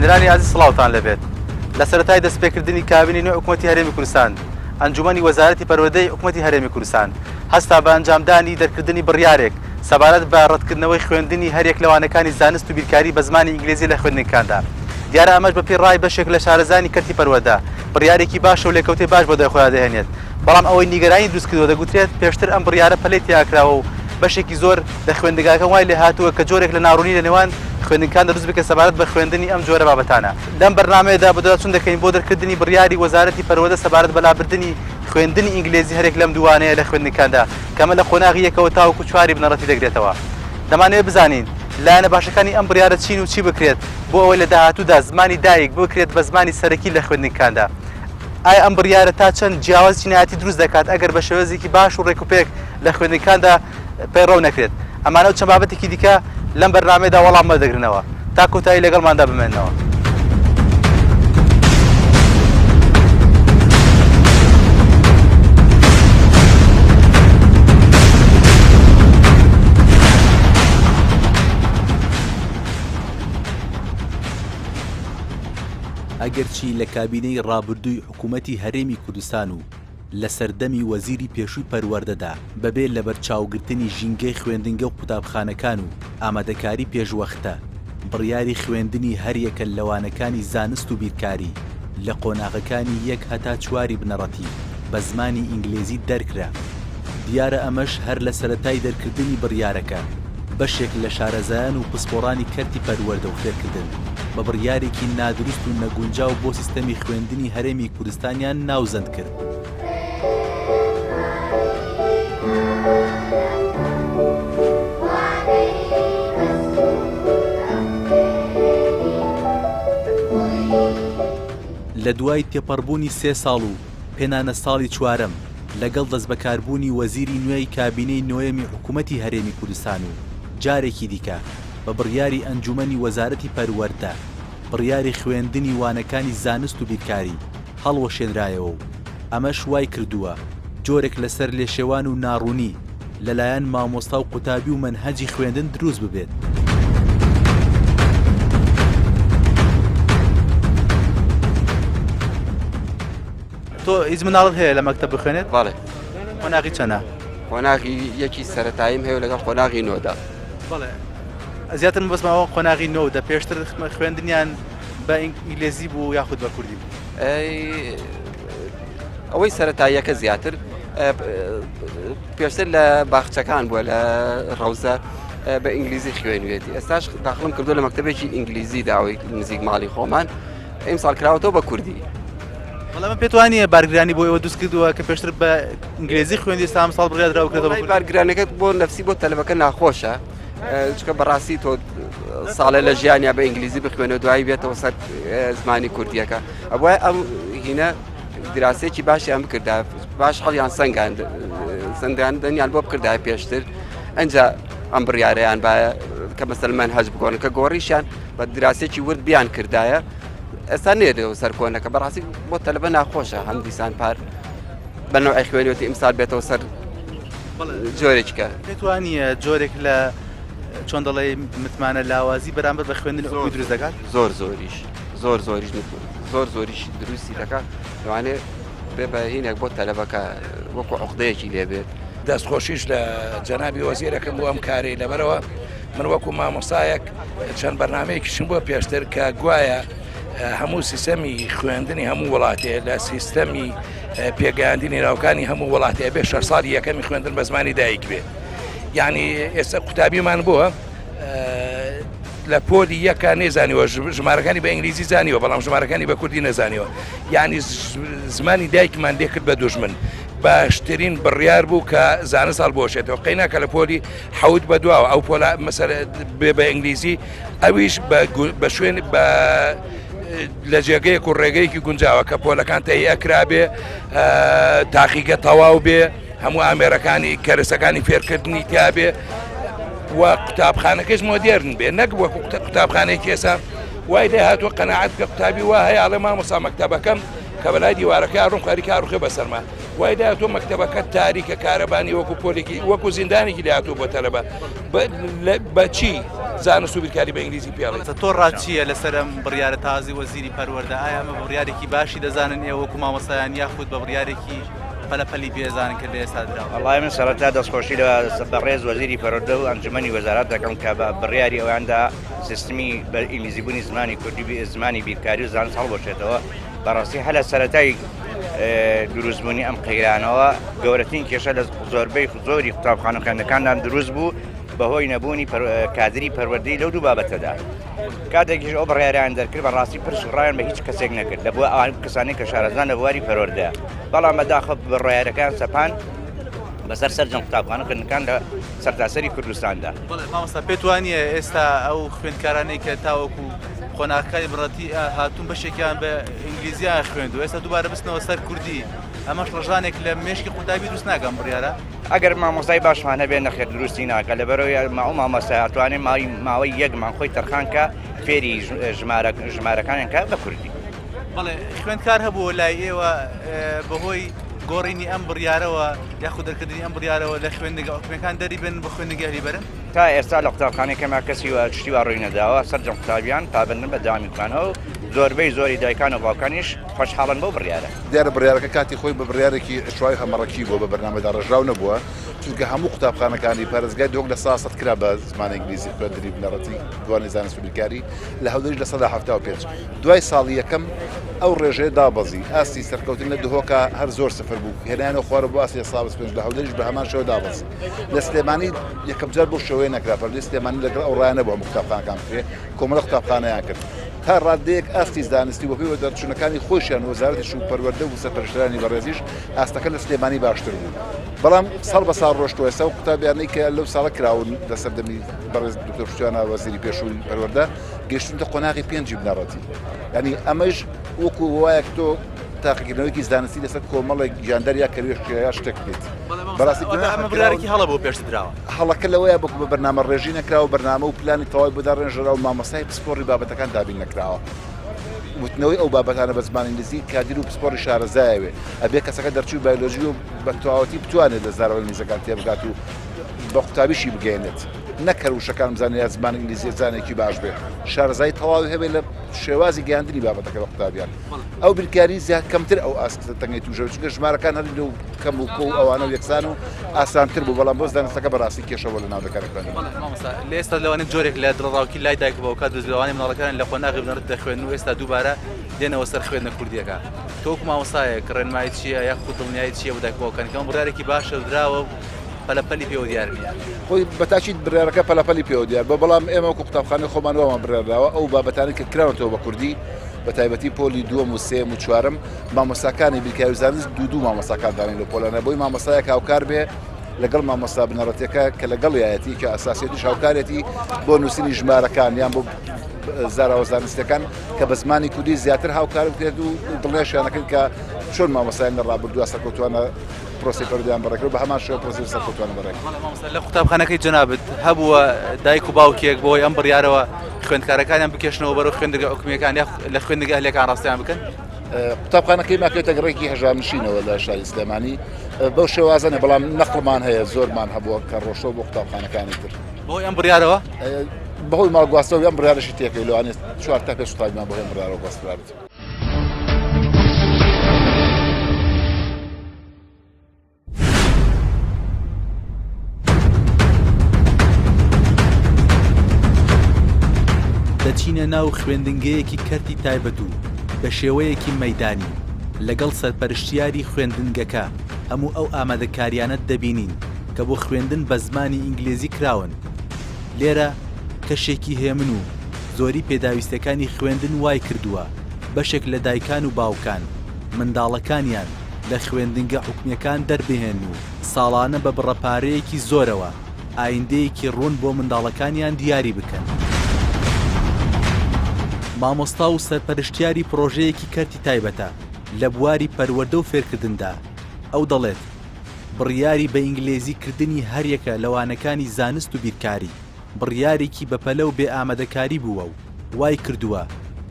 بینەرانی ئازیز سڵاوتان لێبێت. لە سەرەتای دەستپێکردنی کابینەی نوێی حکومەتی هەرێمی کوردستان، ئەنجومەنی وەزارەتی پەروەردەی حکومەتی هەرێمی کوردستان هەستا بە ئەنجامدانی دەرکردنی بڕیارێک سەبارەت بە ڕەتکردنەوەی خوێندنی هەریەک لە وانەکانی زانست و بیرکاری بە زمانی ئینگلیزی لە خوێندنگەکاندا. دیارە ئەمەش بەپێی ڕای بەشێک لە شارەزایانی کەرتی پەروەردە بڕیارێکی باشە و لێکەوتەی باش بەدوای خۆیا دەهێنێت، بەڵام ئەوەی نیگەرانی دروستکردووە دەگوترێت پێشتر ئەم بڕیارە پەلەی تیاکراوە و بەشێکی زۆر لە خوێندنگاکان وای لێهاتووە کە جۆرێک لە ناڕوونی لە نێوان خوێندنکان دروست بکرێت سەبارەت بە خوێندنی ئەم جۆرە بابەتانە. لەم بەرنامەیەدا بەدواداچوون دەکەین بۆ دەرکردنی بڕیاری وەزارەتی پەروەردە سەبارەت بە لابردنی خوێندنی ئینگلێزی هەرێک لەم دووانەیە لە خوێندنکاندا کە ئەمە لە قۆناغی یەکەوە تاوەکو چواری بنەڕەتی دەگرێتەوە. دەمانەوێت بزانین لایەنە باشەکانی ئەم بڕیارە چین و چی بکرێت بۆ ئەوەی لە داهاتوودا زمانی دایک بکرێت بە زمانی سەرەکی لە خوێندنکاندا. ئایا ئەم بڕیارە تا چەند جیاوازی چینایەتی دروست دەکات ئەگەر بە شێوازێکی باش و ڕێکوپێک لە خوێندنکاندا پەیڕەو نەکرێت؟ ئەمانە و چەند بابەتێکی دیکە لەم بەرنامەیەدا وەڵام وەردەگرنەوە. تا کۆتایی لەگەڵماندا بمێنەوە. ئەگەرچی لە کابینەی ڕابردووی حکوومەتی هەرێمی کوردستان و لە سەردەمی وەزیری پێشووی پەروەردەدا بەبێ لەبەرچاوگرتنی ژینگەی خوێندنگە و قوتابخانەکان و ئامادەکاری پێشوەختە بڕیاری خوێندنی هەریەکە لە وانەکانی زانست و بیرکاری لە قۆناغەکانی یەک هەتا چواری بنەڕەتی بە زمانی ئینگلێزی دەرکرا. دیارە ئەمەش هەر لە سەرەتای دەرکردنی بڕیارەکە بەشێک لە شارەزایان و پسپۆڕانی کەرتی پەروەردە و فێرکردن بە بڕیارێکی نادروست و نەگونجاو بۆ سیستەمی خوێندنی هەرێمی کوردستانیان ناوزەند کرد. لە دوای تێپەڕبوونی سێ ساڵ و پێنانە ساڵی چوارەم، لەگەڵ دەستبەکاربوونی وەزیری نوێی کابینەی نۆیەمی حکوومەتی هەرێمی کوردستان و جارێکی دیکە بە بڕیاری ئەنجوومەنی وەزارەتی پەروەردە بڕیاری خوێندنی وانەکانی زانست و بیرکاری هەڵوەشێنرایەوە و ئەمەش وای کردووە جۆرێک لە سەرلێشێوان و ناڕوونی لەلایەن مامۆستا و قوتابی و مەنهەجی خوێندن دروست ببێت. تۆ هیچ مناڵت هەیە لە مەکتەب بخوێنێت؟ بەڵێ. قۆناغی چەنە؟ قۆناغی یەکی سەتاییم هەیە لەگەڵ قۆناغی نۆدا. بەڵێ زیاتر بەسمەوە قۆناغی نۆ دە پێشتر خوێندنیان بە ئینگلێزی بوو یاخود بە کوردی بوو؟ ئەوەی سەتاییەکە زیاتر پێشتر لە باخچەکان بووە لە ڕەوزە بە ئینگلیزی خوێنوێتی ئێستاش داخڵم کردو لە مەکتتەبێکی ئینگلیزی داوای نزیک ماڵی خۆمان ئیمساڵ کراوەتەوە بە کوردی. بەڵام من پێت وانییە بارگرانی بۆ ئێوە دروست کردووە کە پێشتر بە ئینگلیزی خوێندی ئێستا ئەمساڵ بڕیار دراوە بکرێتەوە بە کوردی؟ بارگرانەکە بۆ نەفسی بۆ تەلەبەکە ناخۆشە چونکە بەڕاستی تۆ ساڵێ لە ژیانیا بە ئینگلیزی بخوێنە دوایی بێتەوە سەر زمانی کوردیەکە ئەبوایە ئەم هینە دراسێکی باشیان بکردا باش هەڵیان سەنگاند سنداندنیان بۆ بکردای پێشتر ئەجا ئەم بڕیارەیان باە کە مەسەلمان هەج بگۆن کە گۆڕیشیان بە دراسێکی ورد بیان کردایە ئێستا نێرەوە سەر کۆنەکە بەڕاستی بۆ تەلبە ناخۆشە هەم دیسان پار بە نەوعی خوێنێتی ئیمسال بێتەوە سەر جۆرێککە پێتوانیە جۆرێک لە چۆن دەڵێ متمانە لاوازی بەرامبەر بە خوێندن زۆر دروست دەکات زۆر زۆریش زۆر زۆریش زۆر زۆریش دروستی دەکات لەوانێ بێ بە هینێک بۆ تەلەبەکە وەکو عقدەیەکی لێبێت دەستخۆشیش لە جەنابی وەزیرەکەم بۆ ئەم کارەی لەبەرەوە من وەکو مامۆستایەک چەند بەرنمەیەکیشم بۆ پێشتر کە گوایە هەموو سیستەمی خوێندنی هەموو وڵاتێ لە سیستەمی پێگەیاندنی ناوکانی هەموو وڵاتێ بێ شەش ساڵی یەکەمی خوێندن بە زمانی دایک بێ یعنی ئێستا قوتابیمان بووە لە پۆلی یەکە نەیزانیوە ژمارەکانی بە ئینگلیزی زانیوە بەڵام ژمارەکانی بە کوردی نەزانیوە یعنی زمانی دایکمان لێکرد بە دوژمن باشترین بڕیار بوو کە زانست هەڵبوەشێتەوە قەیناکە لە پۆلی حەوت بە دواوە ئەو پۆلا مەسەر بێ بە ئینگلیزی ئەویش بە شوێن بە لە جێگەیەک و ڕێگەیەکی گونجاوە کە پۆلەکان تەی ئەکرابێ تاقیگە تەواو بێ هەموو ئامێرەکانی کەرەسەکانی فێرکردنی تیاابێ و قوتابخانەکەش مۆدێرن بێ نەک وەکو قوتابخانەیەکی ئێسا وای لێ هاتووە قەنەعەت کە قوتابی وا هەیە ئەڵێ مامۆسا مەکتەبەکەم کە بەلای دیوارەکە ئەڕۆم خەریکە ئەڕوخێ بەسەرما وای لێ هاتووە مەکتەبەکە تاریکە کارەبانی وەکو پۆلێکی وەکو زیندانێکی لێ هاتووە بۆ تەلەبە بەچی؟ زانست و بیرکاری بە ئینگلیزی پێ ئەڵێی. تۆ ڕات چییە لەسەر ئەم بڕیارە تازەی وەزیری پەروەردە؟ ئایا ئەمە بە بڕیارێکی باشی دەزانن ئێوە وەکو مامۆستایان یاخود بە بڕیارێکی پەلە پەلی پێ ئەزانن کە لە ئێستا دراوە؟ وەڵای من سەرەتا دەستخۆشی لە بەڕێز وەزیری پەروەردە و ئەنجومەنی وەزارەت دەکەم کە بە بڕیاری ئەویاندا سیستمی بە ئینگلیزیبوونی زمانی کوردی زمانی بیرکاری و زانست هەڵبوەشێتەوە بەڕاستی هەر لە سەرەتای دروستبوونی ئەم قەیرانەوە گەورەترین کێشە لە زۆربەی زۆری قوتابخانە خوێندەکاندا دروست بوو بەهۆی نەبوونی کادری پەروەردەی لەو دوو بابەتەدا کاتێکیش ئەو بڕیاریان دەرکرد بەڕاستی پرس و ڕایان بە هیچ کەسێک نەکرد لە بۆ ئەوان کەسانی کە شارەزان لە بواری پەروەردە بەڵام بەداخە بڕیارەکان سەپان بەسەر سەرجەم قوتابخانە خوێندنەکان لە سەرتاسەری کوردستاندا. بەڵێ مامۆستا پێت وانییە ئێستا ئەو خوێندکارانەی کە تاوەکو قۆناغەکانی بنەڕەتی هاتوون بەشێکیان بە ئینگلیزیان خوێندووە ئێستا دووبارە بچنەوە سەر کوردی ئەمەش ڕژانێک لە مێشکی قوتابی دروست ناکە ئەم بڕیارە؟ ئەگەر مامۆستای باشمان هەبێ نەخێر دروستی ناکە لەبەرەوەی ئەو مامۆستای ئەتوانێ ماوەی یەک مانگ خۆی تەرخان کە فێری ژمارە ژمارەکانیان کە بە کوردی. بەڵێ خوێندکار هەبوو لای ئێوە بەهۆی گۆڕینی ئەم بڕیارەوە یاخود دەرکردنی ئەم بڕیارەوە لە خوێندنگە حکومیەکان دەری بن بۆ خوێندنگە ئەهلی بەرن؟ تا ئێستا لە قوتابخانەی کەما کەسی وا شتی وا ڕووی نەداوە سەرجەم قوتابیان پابەندن بە دەوامی خۆیانەوە و زۆربەی زۆری دایکان و باوکانیش خۆشحاڵن بەو بڕیارە. دیارە بڕیارەکە کاتی خۆی بە بڕیارێکی عشوایی هەمەڕەکی بووە بە بەرنامە داڕێژراو نەبووە چونکە هەموو قوتابخانەکانی پارێزگای دهۆک 100% کرا بە زمانی ئینگلیزی خوێندنی بنەڕەتی دوانی زانست و بیرکاری لە هەولێریش 75% دوای ساڵی یەکەم ئەو ڕێژەیە دابەزی ئاستی سەرکەوتن لە دهۆکا هەر زۆر سفر بوو هێنانەوە خوارە بۆ ئاستی 25% لە هەولێریش بە هەمان شێوە دابەزی لە سلێمانی یەکەم جار بەو شێوەیە نەکرا پەروەردەی سلێمانی لەگەڵ ئەو ڕایە نەبوو هەموو قوتابخانەکان بکرێ کۆمەڵە قوتابخانەیان کرد تا ڕاددەیەک ئاستی زانستی و بەپێی وەدەرچوونەکانی خۆیشیان وەزارەتیش و پەروەردە و سەرپەرشتیارانی بەڕێزیش ئاستەکە لە سلێمانی باشتر بوو بەڵام ساڵ بە ساڵ ڕۆشتووە ئێستا ئەو قوتابیانەی کە لەو ساڵە کراون لە سەردەمی بەڕێز دکتۆر پشتیوانە وەزیری پێشووی پەروەردە گەیشتوونەتە قۆناغی پێنجی بنەڕەتی یعنی ئەمەش وەکو وایە تۆ تاقیکردنەوەیەکی زانستی لەسەر کۆمەڵێک گیاندار یا کەروێشک یا شتێک بکەیت بەڕاستی ئەمە بڕیارێکی هەڵە بۆ پێشتر دراوە هەڵەکە لەوەیە بە بە بەرنامە ڕێژی نەکراوە بەرنامە و پلانی تەواوی بۆ داڕێژراوە و مامۆستای پسپۆڕی بابەتەکان دابین نەکراوە وتنەوەی ئەو بابەتانە بە زمانی ئینگلیزی کادیر و پسپۆڕی شارەزایەوێ ئەبێ کەسەکە دەرچووی بایۆلۆژی و بە تەواوەتی بتوانێت لە زاراوە ئینگلیزەکان تێبگات و بە قوتابیشی بگەیەنێت نەک هەر وشەکان بزانێت یا زمانی ئینگلیزی زانێکی باش بێت شارەزایی تەواوی هەبێت لە شێوازی گەیاندنی بابەتەکە بە قوتابیان ئەو بیرکاری زیاد کەمتر ئەو ئاستە تەنگەی توژە چونکە ژمارەکان هەر لەو کەم و کۆ و ئەوانە و یەکسان و ئاسانتر بوو بەڵام بۆ زانستەکە بەڕاستی کێشە بۆ لە ناوەندەکانی خوێندن. بەڵێ مامۆستا لە ئێستا لەوانەیە جۆرێک لە دڵەڕاوکی لای دایک و باوکا دروست بێت لەوانەیە منداڵەکانیان لە قۆناغی بنەڕەتی دەخوێنن و ئێستا دووبارە دێنەوە سەر خوێندنە کوردییەکە تۆ وەکو مامۆستایەک ڕێنمایی چییە یاخود دڵنیایی چییە بۆ دایک و باوکان کە ئەمە بڕیارێکی باشە و دراوە و پەلەپەلی پێوە دیار نییە؟ خۆی بەتاکید بڕیارەکە پەلەپەلی پێوە دیار بووە بەڵام ئێمە وەکو قوتابخانەی خۆمان وامان بڕیارداوە ئەو بابەتانەی کە کراونەتەوە بە کوردی بە تایبەتی پۆلی دووەم و سێیەم و چوارەم مامۆستاکانی بیرکاری و زانست دوو دوو مامۆستاکان دانێن لەو پۆلانە بۆی مامۆستایەک هاوکار بێ لەگەڵ مامۆستا بنەڕەتیەکە کە لەگەڵیایەتی کە ئەساسیەتیش هاوکارێتی بۆ نووسینی ژمارەکان یان بۆ زاراوە زانستیەکان کە بە زمانی کوردی زیاتر هاوکار بکرێت و دڵنیاشیانەکەن کە چۆن مامۆستایان لە ڕابردووە سەرکەوتوانە پرۆسەی پەروەردەیان بەڕێکرد بە هەمان شێوە پرۆسەی سەرکەوتوانە بەڕێکرد. بەڵێ مامۆستا لە قوتابخانەکەی جەنابت هەبووە دایک و باوکێک بەهۆی ئەم بڕیارەوە خوێندکارەکانیان بکێشنەوە بەرەو خوێندنگە حکومییەکان یاخود لە خوێندنگە ئەهلییەکان ڕاستیان بکەن؟ قوتابخانەکەی ماکەوێتە گەڕەکی هەژارنشینەوە لە شاری سلێمانی بەو شێوازەنە بەڵام نەقڵمان هەیە زۆرمان هەبووە کە ڕۆشتەوە بۆ قوتابخانەکانی تر. بەهۆی ئەم بڕیارەوە؟ بەهۆی ماڵ گواستنەوە ئەم بڕیارەشی تێکەوت لەوانەیە چوار تا پێنج قوتابیمان بەهۆی ئەم بڕیارەوە گواسترابێت. دەچینە ناو خوێندنگەیەکی کەرتی تایبەت و بە شێوەیەکی مەیدانی لەگەڵ سەرپەرشتیاری خوێندنگەکە هەموو ئەو ئامادەکاریانە دەبینین کە بۆ خوێندن بە زمانی ئینگلێزی کراون. لێرە کەشێکی هێمن و زۆری پێداویستیەکانی خوێندن وای کردووە بەشێک لە دایکان و باوکان منداڵەکانیان لە خوێندنگە حکومیەکان دەربهێنن و ساڵانە بە بڕە پارەیەکی زۆرەوە ئایندەیەکی ڕوون بۆ منداڵەکانیان دیاری بکەن. مامۆستا و سەرپەرشتیاری پڕۆژەیەکی کەرتی تایبەتە لە بواری پەروەردە و فێرکردندا، ئەو دەڵێت، بڕیاری بە ئینگلێزی کردنی هەریەکە لە وانەکانی زانست و بیرکاری، بڕیارێکی بەپەلە و بێ ئامادەکاری بووە و وای کردووە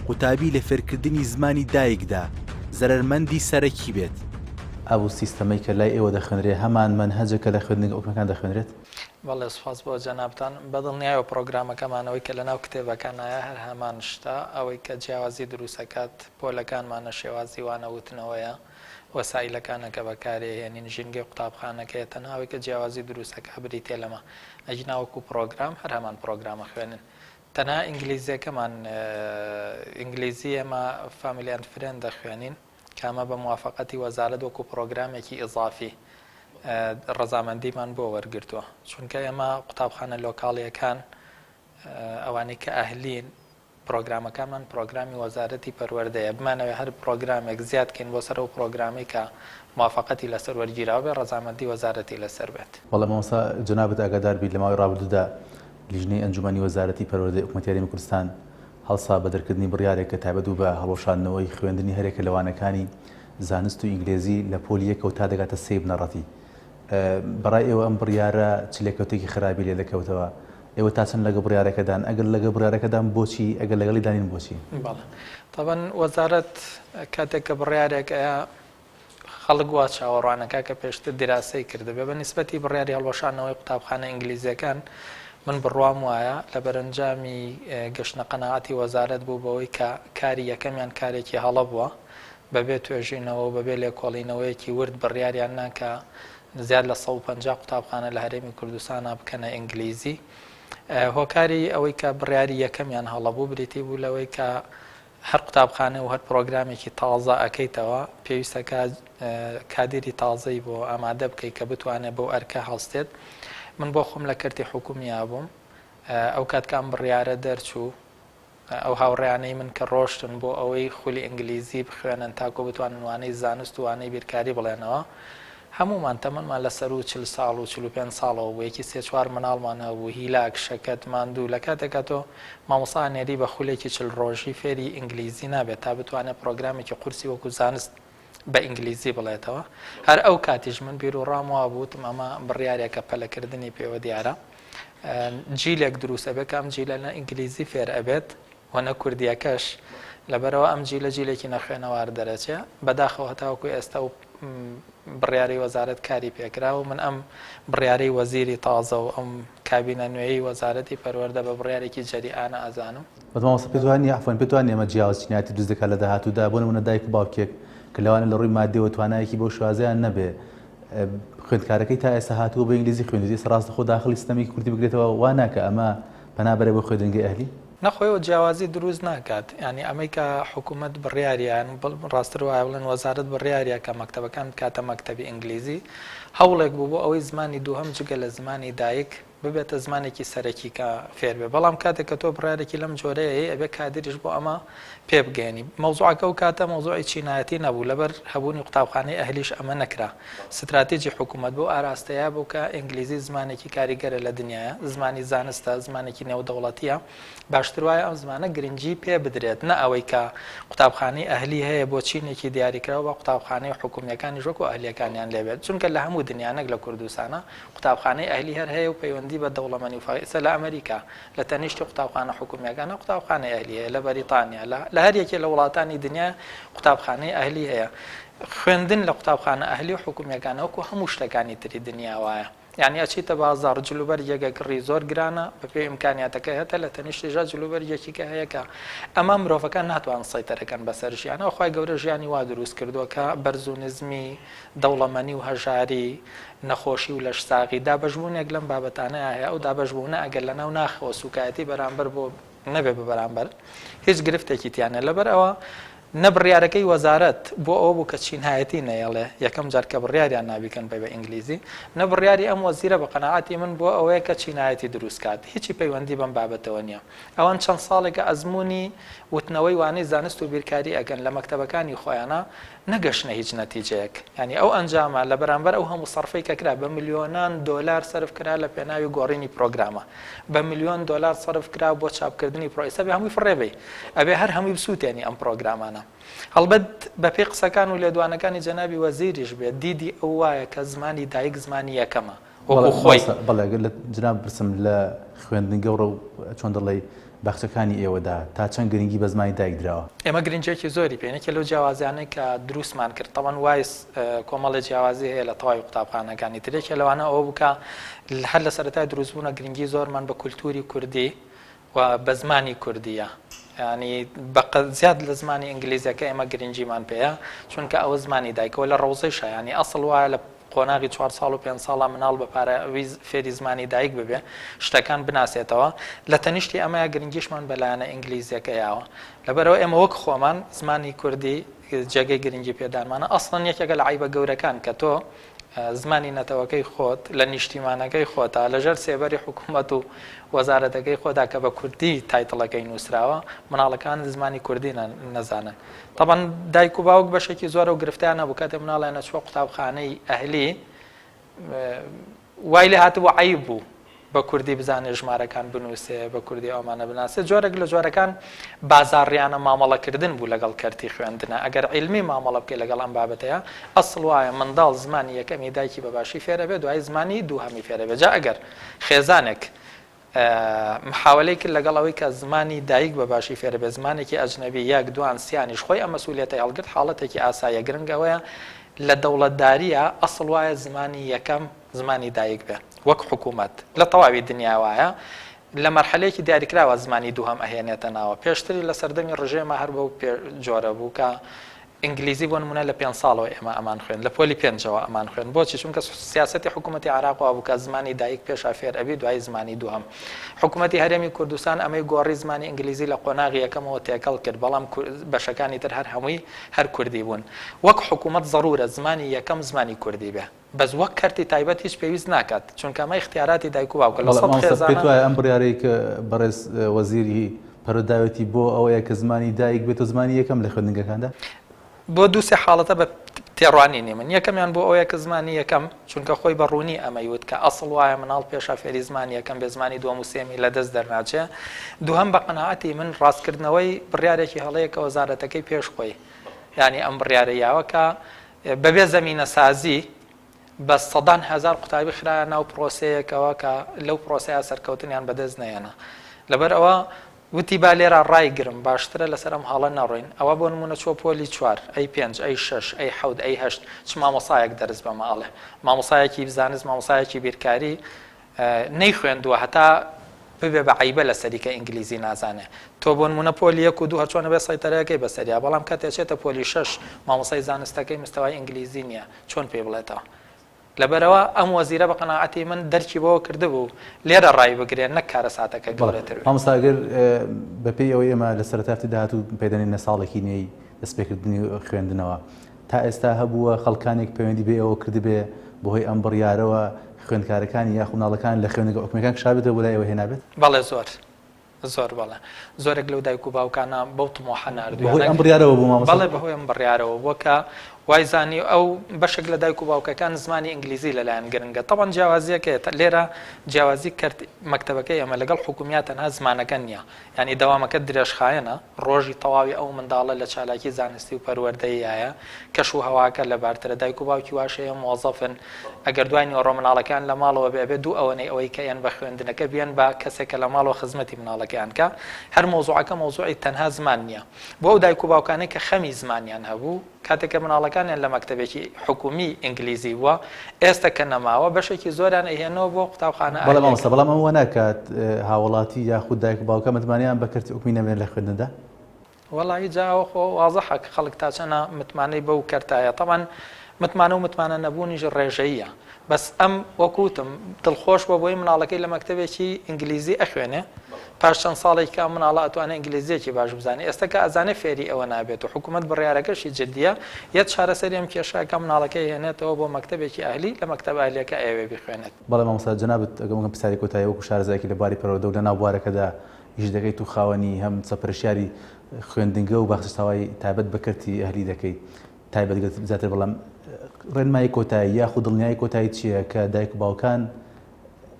قوتابی لە فێرکردنی زمانی دایکدا زەرەرمەندی سەرەکی بێت. ئەو سیستەمەی کە لای ئێوە دەخوێنرێ هەمان مەنهەجە کە لە خوێندنگە حکومیەکان دەخوێنرێت؟ بەڵێ سوپاس بۆ جەنابتان. بەدڵنیایەوە پڕۆگرامەکەمان ئەوەی کە لەناو کتێبەکانایە هەر هەمان شتە، ئەوەی کە جیاوازی دروست ئەکات پۆلەکانمانە، شێوازی وانە وتنەوەیە، وەسائیلەکانە کە بەکاری ئەهێنین، ژینگەی قوتابخانەکەیە، تەنها ئەوەی کە جیاوازی دروست ئەکا بریتیە لەمە. ئەگینا وەکو پڕۆگرام هەر هەمان پڕۆگرام ئەخوێنن. تەنها ئینگلیزیەکەمان ئینگلیزی ئێمە Family and Friend دەخوێنین کە ئەمە بە موافەقەتی وەزارەت وەکو پڕۆگرامێکی ئیزافی ڕەزامەندیمان بۆ وەرگرتووە چونکە ئێمە قوتابخانە لۆکاڵیەکان ئەوانەی کە ئەهلین پرۆگرامەکانمان پرۆگرامی وەزارەتی پەروەردەیە بمانەوێ هەر پرۆگرامێک زیاد کەین بۆ سەر ئەو پرۆگرامەی کە موافەقەتی لەسەر وەرگیراوە بێ ڕەزامەندی وەزارەتی لەسەر بێت. بەڵێ مامۆستا جەنابت ئاگادار بیت لە ماوەی ڕابردوودا لیژنەی ئەنجومەنی وەزارەتی پەروەردەی حکومەتی هەرێمی کوردستان هەڵسا بە دەرکردنی بڕیارێک کە تایبەت بوو بە هەڵوەشاندنەوەی خوێندنی هەرێکە لە وانەکانی زانست و ئینگلێزی لە پۆلی یەکەوە تا دەگاتە سێی بنەڕەتی. بەڕای ئێوە ئەم بڕیارە چ لێکەوتێکی خراپی لێ دەکەوتەوە؟ ئێوە تا چەند لەگەڵ بڕیارەکەدان؟ ئەگەر لەگەڵ بڕیارەکەدان بۆچی؟ ئەگەر لەگەڵیدا نین بۆچی؟ بەڵێ تەبەن وەزارەت کاتێک کە بڕیارێک ئەیا خەڵک وا چاوەڕوان ئەکا کە پێشتر دیراسەی کردبێ. بە نیسبەتی بڕیاری هەڵوەشاندنەوەی قوتابخانە ئینگلیزیەکان من بڕوام وایە لە بەرەنجامی گەشتنە قەناعەتی وەزارەت بوو بەوەی کە کاری یەکەمیان کارێکی هەڵە بووە بەبێ توێژینەوە و بەبێ لێکۆڵینەوەیەکی ورد بڕیاریان نا کە زیاد لە 150 قوتابخانە لە هەرێمی کوردستانا بکەنە ئینگلیزی. هۆکاری ئەوەی کە بڕیاری یەکەمیان هەڵە بوو بریتی بوو لەوەی کە هەر قوتابخانە و هەر پرۆگرامێکی تازە ئەکەیتەوە پێویستە کە کادیری تازەی بۆ ئامادە بکەیت کە بتوانێت بەو ئەرکە هەڵستێت. من بۆ خۆم لە کەرتی حکومییا بووم ئەو کات کە ئەم بڕیارە دەرچوو ئەو هاوڕێیانەی من کە ڕۆشتن بۆ ئەوەی خولی ئینگلیزی بخوێنن تاکۆ بتوانن وانەی زانست و وانەی بیرکاری بڵێنەوە هەموومان تەمەنمان لە سەروو 40 ساڵ و 45 ساڵەوە بوو یەکی سێ چوار مناڵمان هەبوو هیلاک شەکەت ماندوو لە کاتێکا تۆ مامۆستا ئەنێری بە خولێکی 40 ڕۆژی فێری ئینگلیزی نابێت تا بتوانێت پرۆگرامێکی قورسی وەکو زانست بە ئینگلیزی بڵێتەوە هەر ئەو کاتیش من بیروڕام وابوو وتم ئەمە بڕیارێکە پەلەکردنی پێوە دیارە جیلێک دروست ئەبێت کە ئەم جیلە نە ئینگلیزی فێر ئەبێت و نە کوردیەکەش لەبەرەوە ئەم جیلە جیلێکی نەخوێنەوار دەرەچێ بەداخەوە هەتاوەکو ئێستا و بڕیاری وەزارەت کاری پێکرا و من ئەم بڕیارەی وەزیری تازە و ئەم کابینە نوێی وەزارەتی پەروەردە بە بڕیارێکی جەریئانە ئەزانم. بەس مامۆستا پێت وا نییە عەفوەن پێت وا نییە ئەمە جیاواز چینایەتی دروست دەکات لە داهاتوودا بۆ نموونە دایک و باوکێک کە لەوانە لە ڕووی مادیەوە توانایەکی بەو شێوازەیان نەبێ خوێندکارەکەی تا ئێستا هاتووە بە ئینگلیزی خوێندوویەتی ئێستا ڕاستەخۆ داخڵی سیستەمێکی کوردی بگرێتەوە وا ناکا ئەمە پەنا بەرێ بۆ خوێندنگەی ئەهلی؟ نە خۆیەوە جیاوازی دروست ناکات یانی ئەمەی کە حکوومەت بڕیاریان ڕاستتر وایە بڵێن وەزارەت بڕیاریا کە مەکتەبەکان بکاتە مەکتەبی ئینگلیزی هەوڵێک بوو بۆ ئەوەی زمانی دووهەم جگە لە زمانی دایک ببێتە زمانێکی سەرەکی کە فێر بێ بەڵام کاتێک کە تۆ بڕیارێکی لەم جۆرەیە ئەی ئەبێ کادیریش بۆ ئەمە پێ بگەیەنی مەوزوعەکە ئەو کاتە مەوزوعی چینایەتی نەبوو لەبەر هەبوونی قوتابخانەی ئەهلیش ئەمە نەکرا ستراتیجی حکوومەت بەو ئاراستەیە بوو کە ئینگلیزی زمانێکی کاریگەرە لە دنیایا زمانی زانستە زمانێکی نێودەوڵەتییە باشتر وایە ئەم زمانە گرنگی پێ بدرێت نە ئەوەی کە قوتابخانەی ئەهلی هەیە بۆ چینێکی دیاریکراو با قوتابخانەی حکومییەکانیش وەکو ئەهلییەکانیان لێ بێت چونکە لە هەموو دنیا نەک لە کوردستانا قوتابخانەی ئەهلی هەر هەیە و پەیوەندی بە دەوڵەمەنی و فەقیر ئێستا لە ئەمەریکا لە تەنیشتی قوتابخانە حکومییەکانە قوتابخانەی ئەهلی هەیە لە بەریتانیا لە لە هەر یەکێ لە وڵاتانی دنیا قوتابخانەی ئەهلی هەیە خوێندن لە قوتابخانە ئەهلی و حکومییەکانە وەکو هەموو شتەکانی تری دنیا وایە یانی ئەچیتە بازاڕ جلوبەرگێک ئەکڕی زۆر گرانە بەپێی ئیمکانیاتەکە هەتە لە تەنیشتیشا جلوبەرگێکی کە هەیە کە ئەمە مرۆڤەکان ناتوان سەیتەرەکەن بەسەر ژیانەوە خوای گەورە ژیانی وا دروست کردووە کە بەرز و نزمی دەوڵەمەنی و هەژاری نەخۆشی و لەشساغی دابەشبوونێک لەم بابەتانەیا هەیە ئەو دابەشبوونە ئەگەر لەناو ناخەوە سووکایەتی بەرامبەر بۆ نەبێ بە بەرامبەر هیچ گرفتێکی تیا نیە لەبەر ئەوە نە بڕیارەکەی وەزارەت بۆ ئەوە بوو کە چینایەتی نەیەڵێ یەکەم جار کە بڕیاریان نابیکەن بە بە ئینگلیزی نە بڕیاری ئەم وەزیرە بە قەناعەتی من بۆ ئەوەیە کە چینایەتی دروست کات هیچی پەیوەندی بەم بابەتەوە نیە ئەوان چەند ساڵێکە ئەزموونی وتنەوەی وانەی زانست و بیرکاری ئەکەن لە مەکتەبەکانی خۆیانا نەگەشتنە هیچ نەتیجەیەک یانی ئەو ئەنجامە لە بەرامبەر ئەو هەموو سەرفەی کە کرا بە ملیۆنان دۆلار سەرف کرا لە پێناوی گۆڕینی پرۆگرامە بە ملیۆن دۆلار سەرف کرا بۆ چاپکردنی پرۆ ئێستا بێ هەمووی فڕێ بەی ئەبێ هەر هەمووی بسووتێنی ئەم پرۆگرامانە هەڵبەت بەپێی قسەکان و لێدوانەکانی جەنابی وەزیریش بێت دیدی ئەو وایە کە زمانی دایک زمانی یەکەمە. وەکو خۆی. بەڵێ گەر لە جناب بپرسم لە خوێندنگە و چۆن دەڵێی باخچەکانی ئێوەدا تا چەند گرنگی بە زمانی دایک دراوە؟ ئێمە گرنگیەکی زۆری پێین، یەکێ لەو جیاوازیانەی کە دروستمان کرد، تەبعەن وایس کۆمەڵێ جیاوازی هەیە لە تەواوی قوتابخانەکانی تر، یەکێ لەوانە ئەوە بوو کە هەر لە سەرەتای دروستبوونە گرنگی زۆرمان بە کولتووری کوردی و بە زمانی کوردیە یانی بە زیاد لە زمانی ئینگلیزیەکە ئێمە گرنگیمان پێیە چونکە ئەوە زمانی دایکەوە لە ڕەوزەیشە یانی ئەسڵ وایە لە قۆناغی چوار ساڵ و پێنج ساڵا مناڵ بە پاراوی فێری زمانی دایک ببێ شتەکان بناسێتەوە لە تەنیشتی ئەمەیە گرنگیشمان بە لایەنە ئینگلیزیەکە یاوە لەبەرئەوە ئێمە وەک خۆمان زمانی کوردی جێگەی گرنگی پێدانمانە ئەسڵەن یەکێکە لە عەیبە گەورەکان کە تۆ زمانی نەتەوەکەی خۆت لە نیشتیمانەکەی خۆتا لەژێر سێبەری حکوومەت و وەزارەتەکەی خۆدا کە بە کوردی title ەکەی نووسراوە مناڵەکانت زمانی کوردی نەزانن تەبعەن دایک و باوک بەشێکی زۆرە و گرفتیان هەبوو کاتێ مناڵیان ئەچووە قوتابخانەی ئەهلی وای لێ هاتبوو عەیب بوو بە کوردی بزانێ ژمارەکان بنووسێ، بە کوردی ئەومانە بناسێ، جۆرێک لە جۆرەکان بازاڕیانە مامەڵەکردن بوو لەگەڵ کەرتی خوێندنا، ئەگەر عیلمی مامەڵە بکەی لەگەڵ ئەم بابەتەیا، ئەسڵ وایە منداڵ زمانی یەکەمی دایکی بە باشی فێر ئەبێ دوایی زمانی دووهەمی فێر ئەبێ، جا ئەگەر خێزانێک محاوەلەی کرد لەگەڵ ئەوەی کە زمانی دایک بە باشی فێر بێ زمانێکی ئەجنەبی یەک دوان سیانیش خۆی ئەم مەسئولیەتەی هەڵگرت حاڵەتێکی ئاساییە گرنگ ئەوەیە لە دەوڵەتدارییا ئەسڵ وایە زمانی یەکەم زمانی دایک بێ وەک حکوومەت لە تەواوی دنیا وایە لە مەرحەلەیەکی دیاریکراوە زمانی دووهەم ئەهێنێتە ناوە پێشتری لە سەردەمی ڕژێما هەر بەو جۆرە بوو کە ئینگلیزی بۆ نمونە لە پێنج ساڵەوە ئێمە ئەمان خوێند لە پۆلی پێنجەوە ئەمان خوێند بۆچی چونکە سیاسەتی حکوومەتی عێراق وابوو کە زمانی دایک پێشا فێر ئەبی دوای زمانی دووهەم حکوومەتی هەرێمی کوردستان ئەمەی گۆڕی زمانی ئینگلیزی لە قۆناغی یەکەمەوە تێکەڵ کرد بەڵام بەشەکانی تر هەر هەمووی هەر کوردی بوون وەک حکوومەت زەڕوورە زمانی یەکەم زمانی کوردی بێ بەس وەک کەرتی تایبەت هیچ پێویست ناکات چونکە ئەمە ئیختیاراتی دایک و باوکە لە بەڵێ سەد مامۆستا پێت خێزانە. وایە ئەم بڕیارەی کە بەڕێز وەزیری پەروەردە داوێتی بۆ ئەوەیە کە زمانی دایک بێتە زمانی یەکەم لە خوێندنگەکاندا؟ بۆ دوو سێ حاڵەتە بە تێڕوانینی من یەکەمیان بۆ ئەوەیە کە زمانی یەکەم چونکە خۆی بە ڕوونی ئەمەی وت کە ئەسڵ وایە مناڵ پێشا فێری زمانی یەکەم بێ زمانی دووەم و سێمی لە دەست دەرناچێ دووهەم بە قەناعەتی من ڕاستکردنەوەی بڕیارێکی هەڵەیە کە وەزارەتەکەی پێش خۆی یانی ئەم بڕیارەی یاوە کە بەبێ زەمینەسازی بە سەدان هەزار قوتابی خرایە ناو پرۆسەیەکەوە کە لەو پرۆسەیە سەرکەوتنیان بەدەست نەهێنا. لەبەر ئەوە وتی با لێرە ڕایگرم باشترە لەسەر ئەم هەڵە نەڕۆین. ئەوە بۆ نموونە چووە پۆلی چوار، ئەی پێنج، ئەی شەش، ئەی حەوت، ئەی هەشت، چ مامۆستایەک دەرس بەمە ئەڵێ؟ مامۆستایەکی زانست، مامۆستایەکی بیرکاری نەیخوێندووە هەتا ببێ بە عەیبە لەسەری کە ئینگلیزی نازانێ. تۆ بۆ نموونە پۆلی یەک و دوو هەرچۆنە بێ سەیتەرەیەکەی بەسەریا بەڵام کاتێ ئەچێتە پۆلی شەش مامۆستای زانستەکەی مستەوای ئینگلیزی نییە چۆن پێی بڵێتەوە؟ لەبەرئەوە ئەم وەزیرە بە قەناعەتی من دەرکی بەوە کردبوو لێرە ڕایبگرێ نەک کارەساتەکە بەڵێ گەورەتر بێ. مامۆستا ئەگەر بەپێی ئەوەی ئێمە لە سەرەتای هەفتەی داهاتوو پێدەنێینە ساڵێکی نوێی دەستپێکردنی خوێندنەوە تا ئێستا هەبووە خەڵکانێک پەیوەندی بە ئێوە کردبێ بەهۆی ئەم بڕیارەوە خوێندکارەکانی یاخود مناڵەکان لە خوێندنگە حکومیەکان کشابێتەوە بۆ لای ئێوە هێنابێت؟ بەڵێ زۆر زۆر بەڵێ زۆرێک لەو دایک و باوکانە بەو تمۆحە ناردویانە بەهۆی ئەم بڕیارەوە بوو مامۆستا؟ بەڵێ بەهۆی ئەم بڕیارەوە بووە کە وای زانی ئەو بەشێک لە دایک و باوکەکان زمانی ئینگلیزی لەلایەن گرنگە تەبعەن جیاوازیەکەیە لێرە جیاوازی کەرت مەکتەبەکەی ئێمە لەگەڵ حکومیا تەنها زمانەکە نییە یانی دەوامەکەت درێژخایەنە، ڕۆژی تەواوی ئەو منداڵە لە چالاکی زانستی و پەروەردەییایە، کەش و هەواکە لەبارترە، دایک و باوکی واش هەیە مۆزەفن، ئەگەر دوای نیوەڕۆ منداڵەکەیان لە ماڵەوە بێ ئەبێ دوو ئەوەنەی ئەوەی کە ئێن بە خوێندنەکە بیەن بە کەسێک کە لە ماڵەوە خزمەتی منداڵەکەیان کا، هەر مەوزوعەکە مەوزوعی تەنها زمان نییە. بۆ ئەو دایک و باوکانەی کە خەمی زمانیان هەبوو، کاتێک کە مناڵەکانیان لە مەکتەبێکی حکومی ئینگلیزی بووە، ئێستە کە نەماوە، بەشێکی زۆریان ئەیهێننەوە بۆ قوتابخانە بەڵێ مامۆستا، ئەهلییەکان. بەڵام ئەمە وا ناکات هاوڵاتی یاخود دایک و باوکان متمانەیان بە کەرتی حکومی نەمێنێت لە خوێندندا؟ وەڵاهی جا ئەوە خۆ وازحە کە خەڵک تا چەنە متمانەی بەو کەرتە هەیە. تەبعەن متمانە و متمانە نەبوونیش ڕێژەییە. بەس ئەم وەک وتم دڵخۆش بووە بۆی مناڵەکەی لە مەکتەبێکی ئینگلیزی ئەخوێنێ پاش چەند ساڵێک کە ئەم مناڵە ئەتوانێ ئینگلیزیەکی باش بزانێ ئێستا کە ئەزانێ فێری ئەوە نابێت و حکوومەت بڕیارەکەشی جدیە یەت چارەسەری ئەم کێشە کە مناڵەکەی هێنێتەوە بۆ مەکتەبێکی ئەهلی لە مەکتەب ئەهلیەکە ئەیەوێ بیخوێنێت. بەڵێ مامۆستا جەنابت ئەگەر وەکم پرسیاری کۆتایی وەکو شارەزایەکی لە بواری پەروەردە و لە ناو بوارەکەدا ئیش دەکەیت و خاوەنی هەم سەپەرشتیاری خوێندنگە و باخچە ساوای تایبەت بە کەرتی ئەهلی دەکەیت تایبەت گەر زیاتر بڵێم ڕێنمایی کۆتایی یاخود دڵنیایی کۆتایی چییە کە دایک و باوکان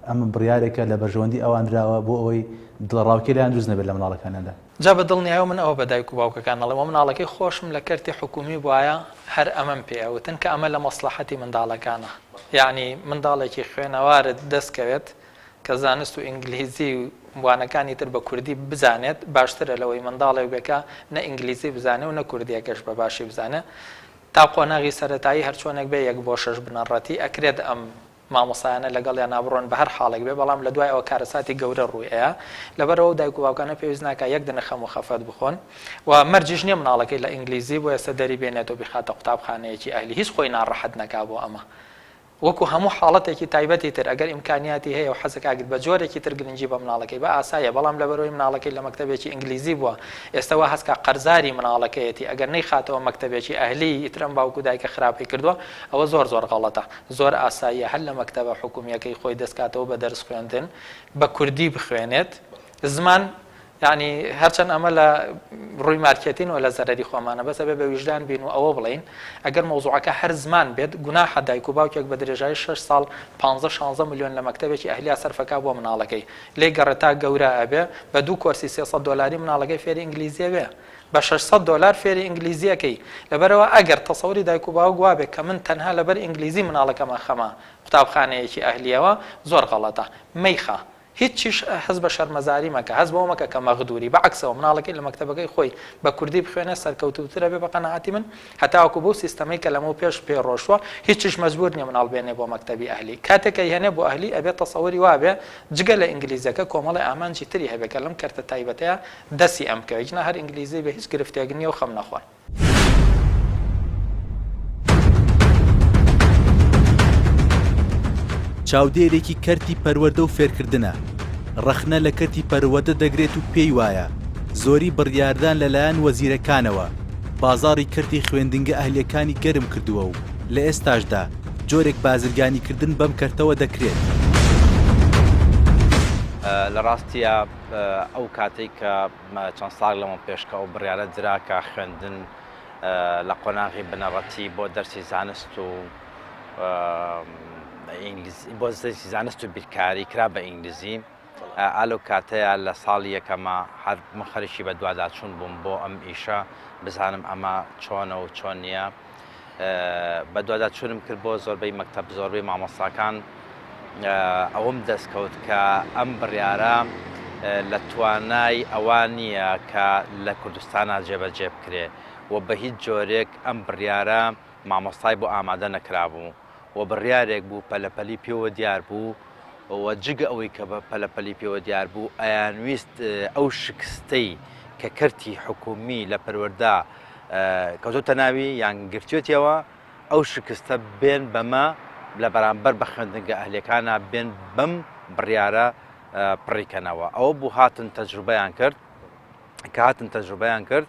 ئەمە بڕیارێکە لە بەرژەوەندی ئەوان دراوە بۆ ئەوەی دڵەڕاوکێ لایان دروست نەبێت لە منداڵەکانیاندا؟ جا بە دڵنیایەوە من ئەوە بە دایک و باوکەکان ئەڵێم وە مناڵەکەی خۆشم لە کەرتی حکومی بوایە هەر ئەمەم پێ ئەوتن کە ئەمە لە مەسڵەحەتی منداڵەکانە یەعنی منداڵێکی خوێنەوارت دەست کەوێت کە زانست و ئینگلیزی و وانەکانی تر بە کوردی بزانێت باشترە لەوەی منداڵێک بێ کە نە ئینگلیزی بزانێ و نە کوردیەکەش بە باشی بزانێ تا قۆناغی سەرەتایی هەرچۆنێک بێ یەک بۆ شەش بنەڕەتی ئەکرێت ئەم مامۆستایانە لەگەڵیانا بڕۆن بەهەر حاڵێک بێ بەڵام لە دوای ئەوە کارەساتی گەورە ڕووی ئەیا لەبەرئەوە ئەو دایک و باوکانە پێویست ناکا یەک دنە خەم و خەفەت بخۆن و مەرجیش نیە مناڵەکەی لە ئینگلیزی بۆ ئێستا دەری بێنێت و بیخاتە قوتابخانەیەکی ئەهلی هیچ خۆی ناڕەحەت نەکا بۆ ئەمە وەکو هەموو حاڵەتێکی تایبەتی تر ئەگەر ئیمکانیاتی هەیە و حەزەکا بە جۆرێکی تر گرنگی بە مناڵەکەی با ئاساییە بەڵام لەبەرئەوەی مناڵەکەی لە مەکتەبێکی ئینگلیزی بووە ئێستا وا هەست کا قەرزاری مناڵەکەیەتی ئەگەر نەیخاتەوە مەکتەبێکی ئەهلی ئیتر ئەم باوک و دایکە خراپەی کردووە ئەوە زۆر زۆر غەڵەتە زۆر ئاساییە هەر لە مەکتەبە حکومییەکەی خۆی دەست کاتەوە بە دەرس خوێندن بە کوردی بخوێنێت زمان یعنی هەرچەند ئەمە لە ڕووی مارکێتین و لە زەرەری خۆمانە بەس ئەبێ بە ویژدان بین و ئەوە بڵێین ئەگەر مەوزوعەکە هەر زمان بێت گوناحە دایک و باوکێک بە درێژایی 6 ساڵ 15 16 ملیۆن لە مەکتەبێکی ئەهلیا سەرفەکا بۆ مناڵەکەی لێی گەڕێ تا گەورە ئەبێ بە دوو کۆرسی 300 دۆلاری مناڵەکەی فێری ئینگلیزیە بێ بە 600 دۆلار فێری ئینگلیزی ئەکەی لەبەرئەوە ئەگەر تەسەوری دایک و باوک وابێ کە من تەنها لەبەر ئینگلیزی مناڵەکەم ئەخەمە قوتابخانەیەکی ئەهلیەوە زۆر غەڵەتە مەیخە هیچیش هەست بە شەرمەزاری مەکە هەست بەوە مەکە کە مەغدوری بە عەکسەوە مناڵەکەی لە مەکتەبەکەی خۆی بە کوردی بخوێنێ سەرکەوتووترە بێ بە قەناعەتی من هەتاوەکو بەو سیستەمەی کە لەمەو پێش پێ ڕۆشتوە هیچیش مەجبور نیە مناڵ بێنێ بۆ مەکتەبی ئەهلی کاتێک ئەیهێنێ بۆ ئەهلی ئەبێ تەسەوری وابێ جگە لە ئینگلیزەکە کۆمەڵێ ئامانجی تری هەبێ کە لەم کەرتە تایبەتەیا دەسی ئەم بکەوێ گینا هەر ئینگلیزی بێ هیچ گرفتێک نیە و خەم نەخۆن. چاودێرێکی کەرتی پەروەردە و فێرکردنە، ڕەخنە لە کەرتی پەروەردە دەگرێت و پێی وایە، زۆری بڕیاردان لەلایەن وەزیرەکانەوە، بازاڕی کەرتی خوێندنگە ئەهلییەکانی گەرم کردووە و لە ئێستاشدا جۆرێک بازرگانیکردن بەم کەرتەوە دەکرێت. لە ڕاستیا ئەو کاتەی کە چەند ساڵ لەمە پێش کە ئەو بڕیارە درا کە خوێندن لە قۆناغی بنەڕەتی بۆ دەرسی زانست و بۆ دەرسی زانست و بیرکاری کرا بە ئینگلیزی ئالو کاتەیە لە ساڵی یەکەمە هەر من خەریکی بە دواداچوون بووم بۆ ئەم ئیشە بزانم ئەمە چۆنە و چۆن نییە. بەدواداچوونم کرد بۆ زۆربەی مەکتەب زۆربەی مامۆستاکان ئەوەم دەستکەوت کە ئەم بڕیارە لە توانای ئەوە نییە کە لە کوردستانە جێبەجێ بکرێ و بە هیچ جۆرێک ئەم بڕیارە مامۆستای بۆ ئامادە نەکرابوو و بڕیارێک بوو پەلەپەلی پێوە دیار بوو و جگە ئەوەی کە بە پەلەپەلی پێوە دیار بوو ئەیانویست ئەو شکستەی کە کەرتی حکومی لە پەروەردە کەوتۆتە ناوی یان گرتوێتیەوە ئەو شکستە بێن بەمە لە بەرامبەر بە خوێندنگە ئەهلیەکانە بێن بەم بڕیارە پڕیکەنەوە ئەوە بوو هاتن تەجروبەیان کرد کە هاتن تەجروبەیان کرد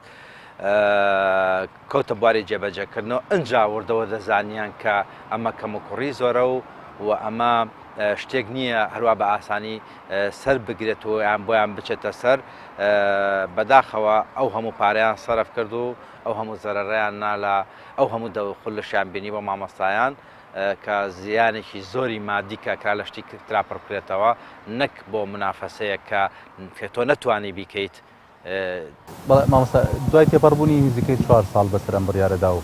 کەوتە بواری جێبەجێکردنەوە ئەجا وردەوە دەزانیان کە ئەمە کەم و کوڕی زۆرە و و ئەمە شتێک نییە هەروە بە ئاسانی سەر بگرێت و یان بۆیان بچێتە سەر بەداخەوە ئەو هەموو پارەیان سەرف کرد و ئەو هەموو زەرەرەیان نا لە ئەو هەموو دەخولشیان بینی بۆ مامۆستایان کە زیانێکی زۆری مادی کە کرا لە شتی ترا پڕ بکرێتەوە نەک بۆ منافەسەیەک کە کە تۆ نەتوانی بیکەیت. بەڵێ مامۆستا دوای تێپەڕبوونی نزیکەی چوار ساڵ بەسەر ئەم بڕیارەدا و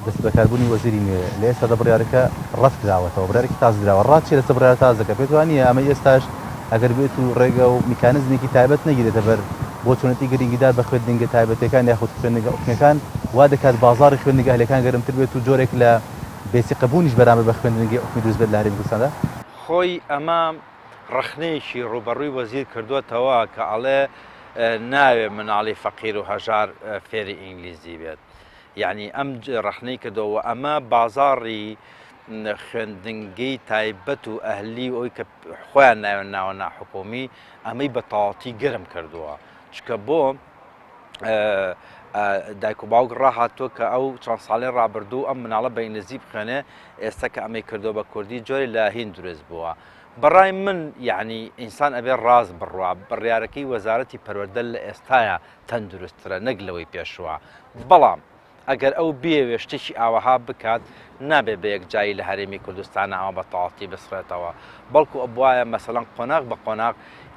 دەستبەکاربوونی وەزیری نوێ، لە ئێستادا بڕیارەکە ڕەتکراوەتەوە، بڕیارێکی تازە دراوە، ڕات چییە لەسەر بڕیارە تازەکە؟ پێت وانییە ئەمەی ئێستاش ئەگەر بێت و ڕێگە و میکانزمێکی تایبەت نەگیرێتە بەر بۆ چۆنێتی گرنگیدار بە خوێندنگە تایبەتییەکان یاخود خوێندنگە حکومییەکان وا دەکات بازاڕی خوێندنگە ئەهلییەکان گەرمتر بێت و جۆرێک لە بێسیقەبوونیش بەرامبەر بە خوێندنگەی حکومی دروست بێت لە هەرێمی کوردستاندا؟ خۆی ئەمە ڕەخنەیەکی ڕووبەڕووی وەزیر کردووەتەوە کە ئەڵێ ناوێ مناڵی فەقیر و هەژار فێری ئینگلیزی بێت. یەعنی ئەم ڕەخنەی کردەوە و ئەمە بازاڕی خوێندنگەی تایبەت و ئەهلی و ئەوی کە خۆیان ناوێن ناوە ناحکومی ئەمەی بە تەواوەتی گەرم کردووە چکە بۆ دایک و باوک ڕاهاتووە کە ئەو چەند ساڵی ڕابردوو ئەم مناڵە بە ئینگلیزی بخوێنێ ئێستا کە ئەمەی کردو بە کوردی جۆری لە هین دروست بووە بەڕای من یعنی ئینسان ئەبێ ڕاست بڕوا بڕیارەکەی وەزارەتی پەروەردە لە ئێستاە تەندروستترە نەک لەوەی پێشوە بەڵام. ئەگەر ئەو بیەوێ شتێکی ئاوەها بکات نابێ بە یەکجاری لە هەرێمی کوردستانا ئەمە بە تەواوەتی بسڕێتەوە بەڵکو ئەبوایە مەسەلەن قۆناغ بە قۆناغ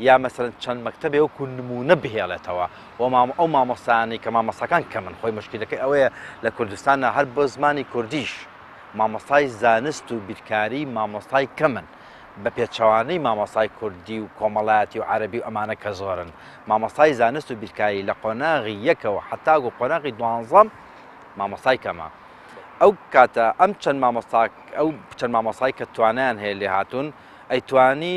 یا مەسەلەن چەند مەکتەبێ وەکو نموونە بهێڵێتەوە و مام ئەو مامۆستایانەی کە مامۆستاکان کەمن خۆی مشکلەکەی ئەوەیە لە کوردستانا هەر بۆ زمانی کوردیش مامۆستای زانست و بیرکاری مامۆستای کەمن بە پێچەوانەی مامۆستای کوردی و کۆمەڵایەتی و عەرەبی و ئەمانە کە زۆرن مامۆستای زانست و بیرکاری لە قۆناغی یەکەوە حتاگو قۆناغی دوانزەم مامۆستای کەمە ئەو کاتە ئەم چەند مامۆستا ئەو چەند مامۆستای کە توانیان هەیە لێهاتوون ئەیتوانی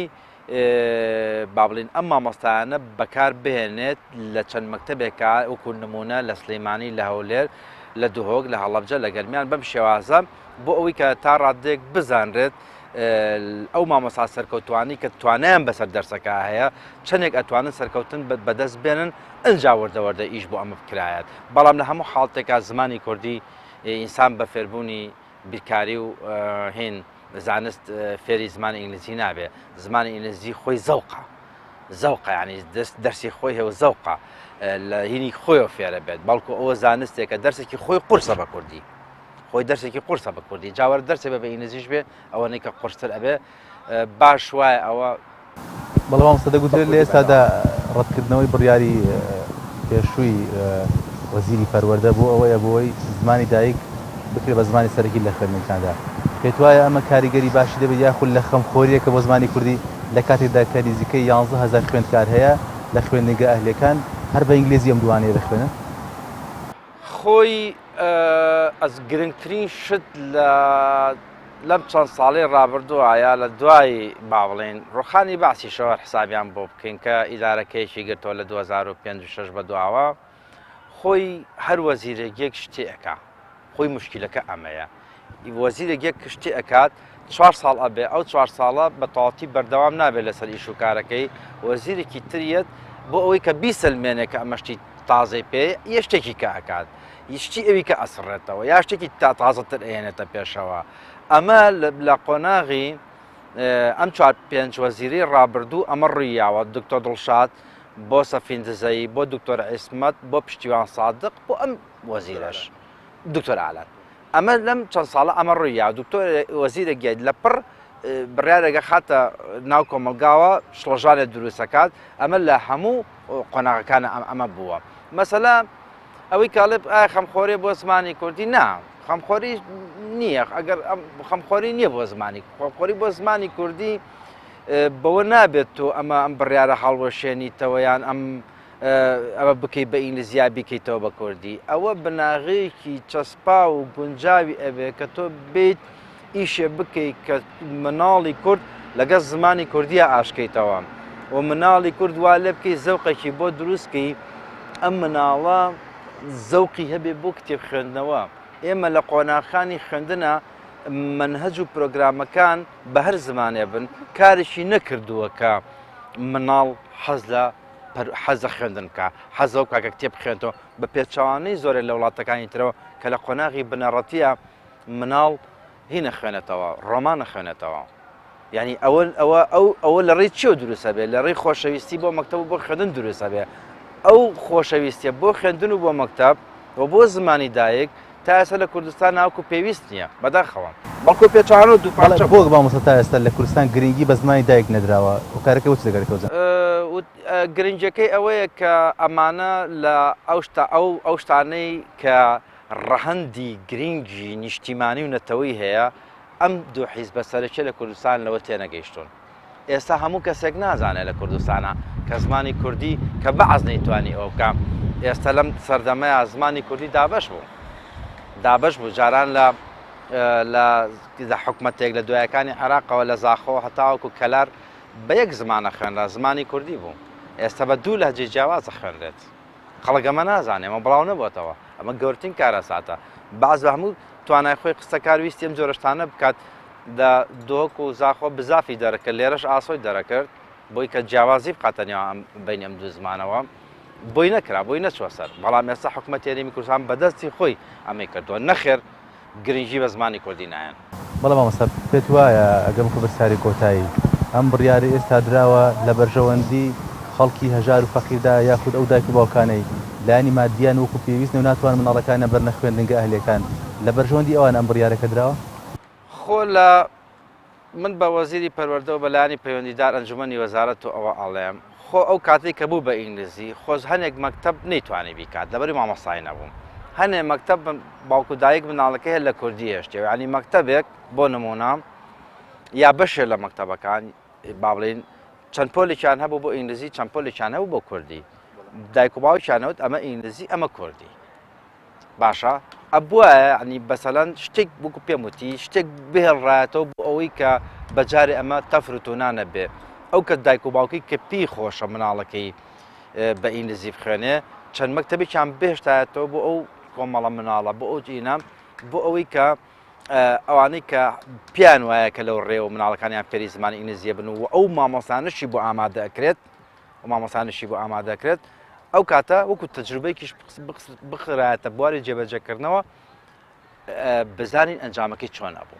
با بڵین ئەم مامۆستایانە بەکار بهێنێت لە چەند مەکتتەبێکا وەکو نمونە لە سلەیمانی لە هەولێر لە دهۆک لە هەڵەبجە لە گەرمیان بەم شێوازە بۆ ئەوەی کە تا ڕادێک بزانرێت ئەو مامۆستا سەرکەوتوانی کە توانیان بەسەر دەرسەکە هەیە چەندێک ئەتوانن سەرکەوتن بەدەست بێنن ئەجا وردەوەردە ئیش بۆ ئەمە بکرایەت بەڵام لە هەموو حاڵتێکا زمانی کوردی ئینسان بە فێربوونی بیرکاری و هین زانست فێری زمانی ئینگلیزی نابێ زمانی ئینگلیزی خۆی زەوقە زەوقە ینی دەست دەرسی خۆی هەیە و زەوقە لە هینی خۆیەوە فێرە بێت بەڵکو ئەوە زانستێکە دەرسێکی خۆی قورسە بە کوردی خۆی دەرسێکی قورسە بە کوردی جاوەرە دەرسێ بە بە ئینگلیزیش بێ ئەوەنەی کە قورستر ئەبێ باش وایە ئەوە. بەڵێ مامۆستا دەگوترێت لە ئێستادا ڕەتکردنەوەی بڕیاری پێشووی وەزیری پەروەردە بۆ ئەوەیە بۆی زمانی دایک بکرێت بە زمانی سەرەکی لە خوێندنەکاندا پێت وایە ئەمە کاریگەری باشی دەبێت یاخود لە خەمخۆرییەکە بۆ زمانی کوردی لە کاتێکدا کە نزیکەی 11 هەزار خوێندکار هەیە لە خوێندنگە ئەهلیەکان هەر بە ئینگلیزی ئەم دووانەیە دەخوێنن؟ خۆی ئەز گرنگترین شت لە لەم چەند ساڵەی ڕابردووە یا لە دوای با بڵێین ڕوخانی بەعسیشەوە حسابیان بۆ بکەین کە ئیدارەکەیەکی گرتەوە لە 2005 و 6 بە دواوە خۆی هەر وەزیرێک یەک شتێ ئەکا خۆی مشکلەکە ئەمەیە وەزیرێک یەک شتێ ئەکات چوار ساڵ ئەبێ ئەو چوار ساڵە بە تەواوەتی بەردەوام نابێت لەسەر ئیش و کارەکەی وەزیرێکی تریەت بۆ ئەوەی کە بیسەلمێنێ کە ئەمە شتی تازەی پێ یە شتێکی کە ئەکات شتی ئەوی کە ئەسڕێتەوە یا شتێکی تا تازەتر ئەهێنێتە پێشەوە ئەمە لە قۆناغی ئەم چوار پێنج وەزیری ڕابردوو ئەمە ڕوویاوە دکتۆر دڵشاد بۆ سەفین دزەیی بۆ دکتۆر عیسمەت بۆ پشتیوان سادق بۆ ئەم وەزیرەش دکتۆر ئالان ئەمە لەم چەند ساڵە ئەمە ڕووییا دکتۆر وەزیرە گیت لە پڕ بڕیارێکە خاتە ناو کۆمەلگاوە شڵەژانێ دروستەکات ئەمە لە هەموو قۆناغەکانە ئەم ئەمە بووە مەسەلا ئەوەی کاڵێ ئایا خەمخۆرێ بۆ زمانی کوردی نا خەمخۆری نییە ئەگەر خەمخۆری نییە بۆ زمانی خەمخۆری بۆ زمانی کوردی بەوە نابێت تۆ ئەمە ئەم بڕیارە هەڵوەشێنیتەوە یان ئەم ئەمە بکەی بە ئینگلیزیا بیکەیتەوە بە کوردی ئەوە بناغەیەکی چەسپا و گونجاوی ئەبێ کە تۆ بیت ئیشێ بکەی کە مناڵی کورد لەگەڵ زمانی کوردیە ئاشکەیتەوە و مناڵی کورد وا لێ بکەی زەوقێکی بۆ دروستکەی ئەم مناڵە زەوقی هەبێ بۆ کتێب خوێندنەوە ئێمە لە قۆناخانی خوێندنە مەنهەج و پرۆگرامەکان بە هەر زمانێ بن کارێکی نەکردووە کە مناڵ حەز لە حەز لە خوێندن بکە حەزەوە بکە کە کتێب بخوێنێتەوە بە پێچەوانەی زۆرێک لە وڵاتەکانی ترەوە کە لە قۆناغی بنەڕەتیە مناڵ هی نەخوێنێتەوە ڕۆمان نەخوێنێتەوە یعنی ئەوە ئەوە ئەو ئەوە لە ڕێی چیەوە دروستە بێ لە ڕێی خۆشەویستی بۆ مەکتەب و بۆ خوێندن دروستە بێ ئەو خۆشەویستیە بۆ خوێندن و بۆ مەکتەب و بۆ زمانی دایک تا ئێستا لە کوردستان ناوکو پێویست نییە بەداخەوە بەڵکو پێچەوانە و دووپارچە بۆ مامۆستا تا ئێستا لە کوردستان گرنگی بە زمانی دایک نەدراوە هۆکارەکەی بۆ چ دەگەرێتەوە جەناب؟ گرنگیەکەی ئەوەیە کە ئەمانە لە ئەو شتە ئەو ئەو شتانەی کە ڕەهەندی گرینگی نیشتیمانی و نەتەوەی هەیە، ئەم دوو حیزبە سەرەکیە لە کوردستان لەوە تێنەگەیشتوون. ئێستا هەموو کەسێک نازانێ لە کوردستانا کە زمانی کوردی کە بەعس نەیتوانی ئەوە بکا، ئێستا لەم سەردەمەیا زمانی کوردی دابەش بوو. دابەش بوو جاران لە لە لە حکومەتێک لە دوایەکانی عێراقەوە لە زاخۆ هەتاوەکو کەلار بە یەک زمان ئەخوێنرا، زمانی کوردی بوو. ئێستا بە دوو لەهجەی جیاواز ئەخوێنرێت. خەڵک ئەمە نازانێ، ئەمە بڵاو نەبۆتەوە، ئەمە گەورترین کارەساتە. بەعس بە هەموو توانای خۆی قسەکار ویستی ئەم جۆرە شتانە بکات، لە دهۆک و زاخۆ بزافی دەرەکرد، لێرەش ئاسۆی دەرەکرد بۆی کە جیاوازی بخاتە نێوان ئەم بەینی ئەم دوو زمانەوە، بۆی نەکرا، بۆی نەچووە سەر. بەڵام ئێستا حکومەتی هەرێمی کوردستان بە دەستی خۆی ئەمەی کردووە. نەخێر گرنگی بە زمانی کوردی نایەن. بەڵێ مامۆستا پێت وایە ئەگەر بکە پرسیاری کۆتایی ئەم بڕیارەی ئێستا دراوە لە بەرژەوەندی. خەڵکی هەژار و فەقیردا یاخود ئەو دایک و باوکانەی لایەنی مادییان وەکو پێویست نیە و ناتوانن منداڵەکانیان بەرنە خوێندنگە ئەهلیەکان لە بەرژەوەندی ئەوانە ئەم بڕیارەکە دراوە؟ خۆ لە من بە وەزیری پەروەردە و بە لایەنی پەیوەندیدار ئەنجومەنی وەزارەت و ئەوە ئەڵێم خۆ ئەو کاتەی کە بوو بە ئینگلیزی خۆز هەنێک مەکتەب نەیتوانی بیکات لەبەری مامۆستای نەبوو هەنێ مەکتەب باوک و دایک مناڵەکەی هەر لە کوردی هێشتەوە یعنی مەکتەبێک بۆ نمونە یا بەشێ لە مەکتەبەکان با بڵێین چەند پۆلێکیان هەبوو بۆ ئینگلیزی چەند پۆلێکیان هەبوو بۆ کوردی دایک و باوکیان وت ئەمە ئینگلیزی ئەمە کوردی باشە ئەبوایە ینی بەسەلەن شتێک بکو پێم وتی شتێک بهێڵڕایەتەوە بۆ ئەوەی کە بەجارێ ئەمە تەفر و تۆنا نەبێ ئەو کە دایک و باوکی کە پێی خۆشە مناڵەکەی بە ئینگلیزی بخوێنێ چەند مەکتەبێکیان بهێشتایەتەوە بۆ ئەو کۆمەڵە مناڵە بۆ ئەو جینە بۆ ئەوەی کە ئەوانەی کە پێیان وایە کە لەو ڕێوە مناڵەکانیان فێری زمانی ئینگلیزیە بن و ئەو مامۆستانەشی بۆ ئامادە ئەکرێت و مامۆستانشی بۆ ئامادە کرێت ئەو کاتە وەکو تەجروبەیەکیش بخرایەتە بواری جێبەجێکردنەوە بزانین ئەنجامەکەی چۆن ئەبوو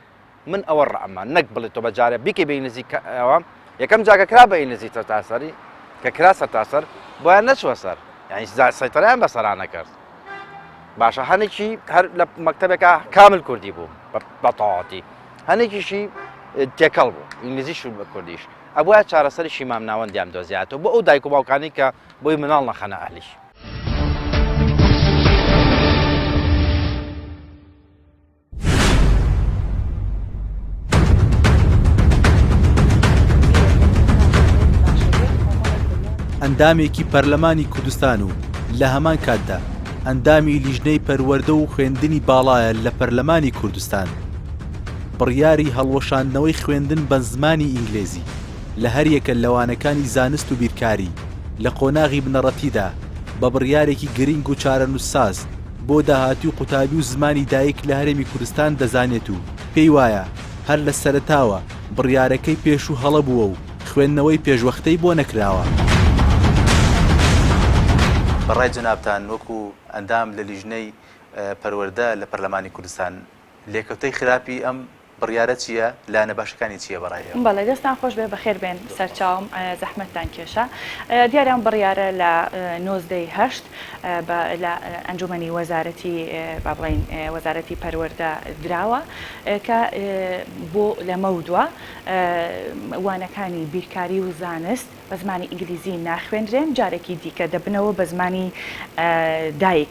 من ئەوە ڕەئمە نەک بڵێ تۆ بەجارێ بیکەی بە ئینگلیزی ئەوە یەکەم جاگە کرا بە ئینگلیزی سەرتاسەری کە کرا سەرتاسەر بۆیان نەچووە سەر یعنی سەیتەرەیان بەسەرانە کرد باشە هەنێکی هەر لە مەکتەبێکا کامل کوردی بوو بە تەواوەتی هەنێکیشی تێکەڵ بوو ئینگلیزیش و بە کوردیش ئەبوایە چارەسەریشی مامناوەندیان دۆزیاتەوە بۆ ئەو دایک و باوکانی کە بۆی مناڵ نەخەنە ئەهلیش. ئەندامێکی پەرلەمانی کوردستان و لە هەمان کاتدا ئەندامی لیژنەی پەروەردە و خوێندنی باڵایە لە پەرلەمانی کوردستان بڕیاری هەڵوەشاندنەوەی خوێندن بە زمانی ئینگلێزی لە هەریەکە لە وانەکانی زانست و بیرکاری لە قۆناغی بنەڕەتیدا بە بڕیارێکی گرنگ و چارەنووسساز بۆ داهاتووی قوتابی و زمانی دایک لە هەرێمی کوردستان دەزانێت و پێی وایە هەر لە سەرەتاوە بڕیارەکەی پێشوو هەڵە بووە و خوێندنەوەی پێشوەختەی بۆ نەکراوە. بە ڕای جەنابتان وەکو ئەندام لە لیژنەی پەروەردە لە پەرلەمانی کوردستان لێکەوتەی خراپی ئەم بڕیارە چییە؟ لایەنە باشەکانی چییە بەڕای ئێوە؟ بەڵێ دەستان خۆش بێ بەخێر بێن سەرچاوم زەحمەتتان کێشا. دیارە ئەم بڕیارە لە 19 ی هەشت بە لە ئەنجومەنی وەزارەتی با بڵێین وەزارەتی پەروەردە دراوە کە بۆ لەمەودوا وانەکانی بیرکاری و زانست بە زمانی ئینگلیزی ناخوێندرێن، جارێکی دیکە دەبنەوە بە زمانی دایک.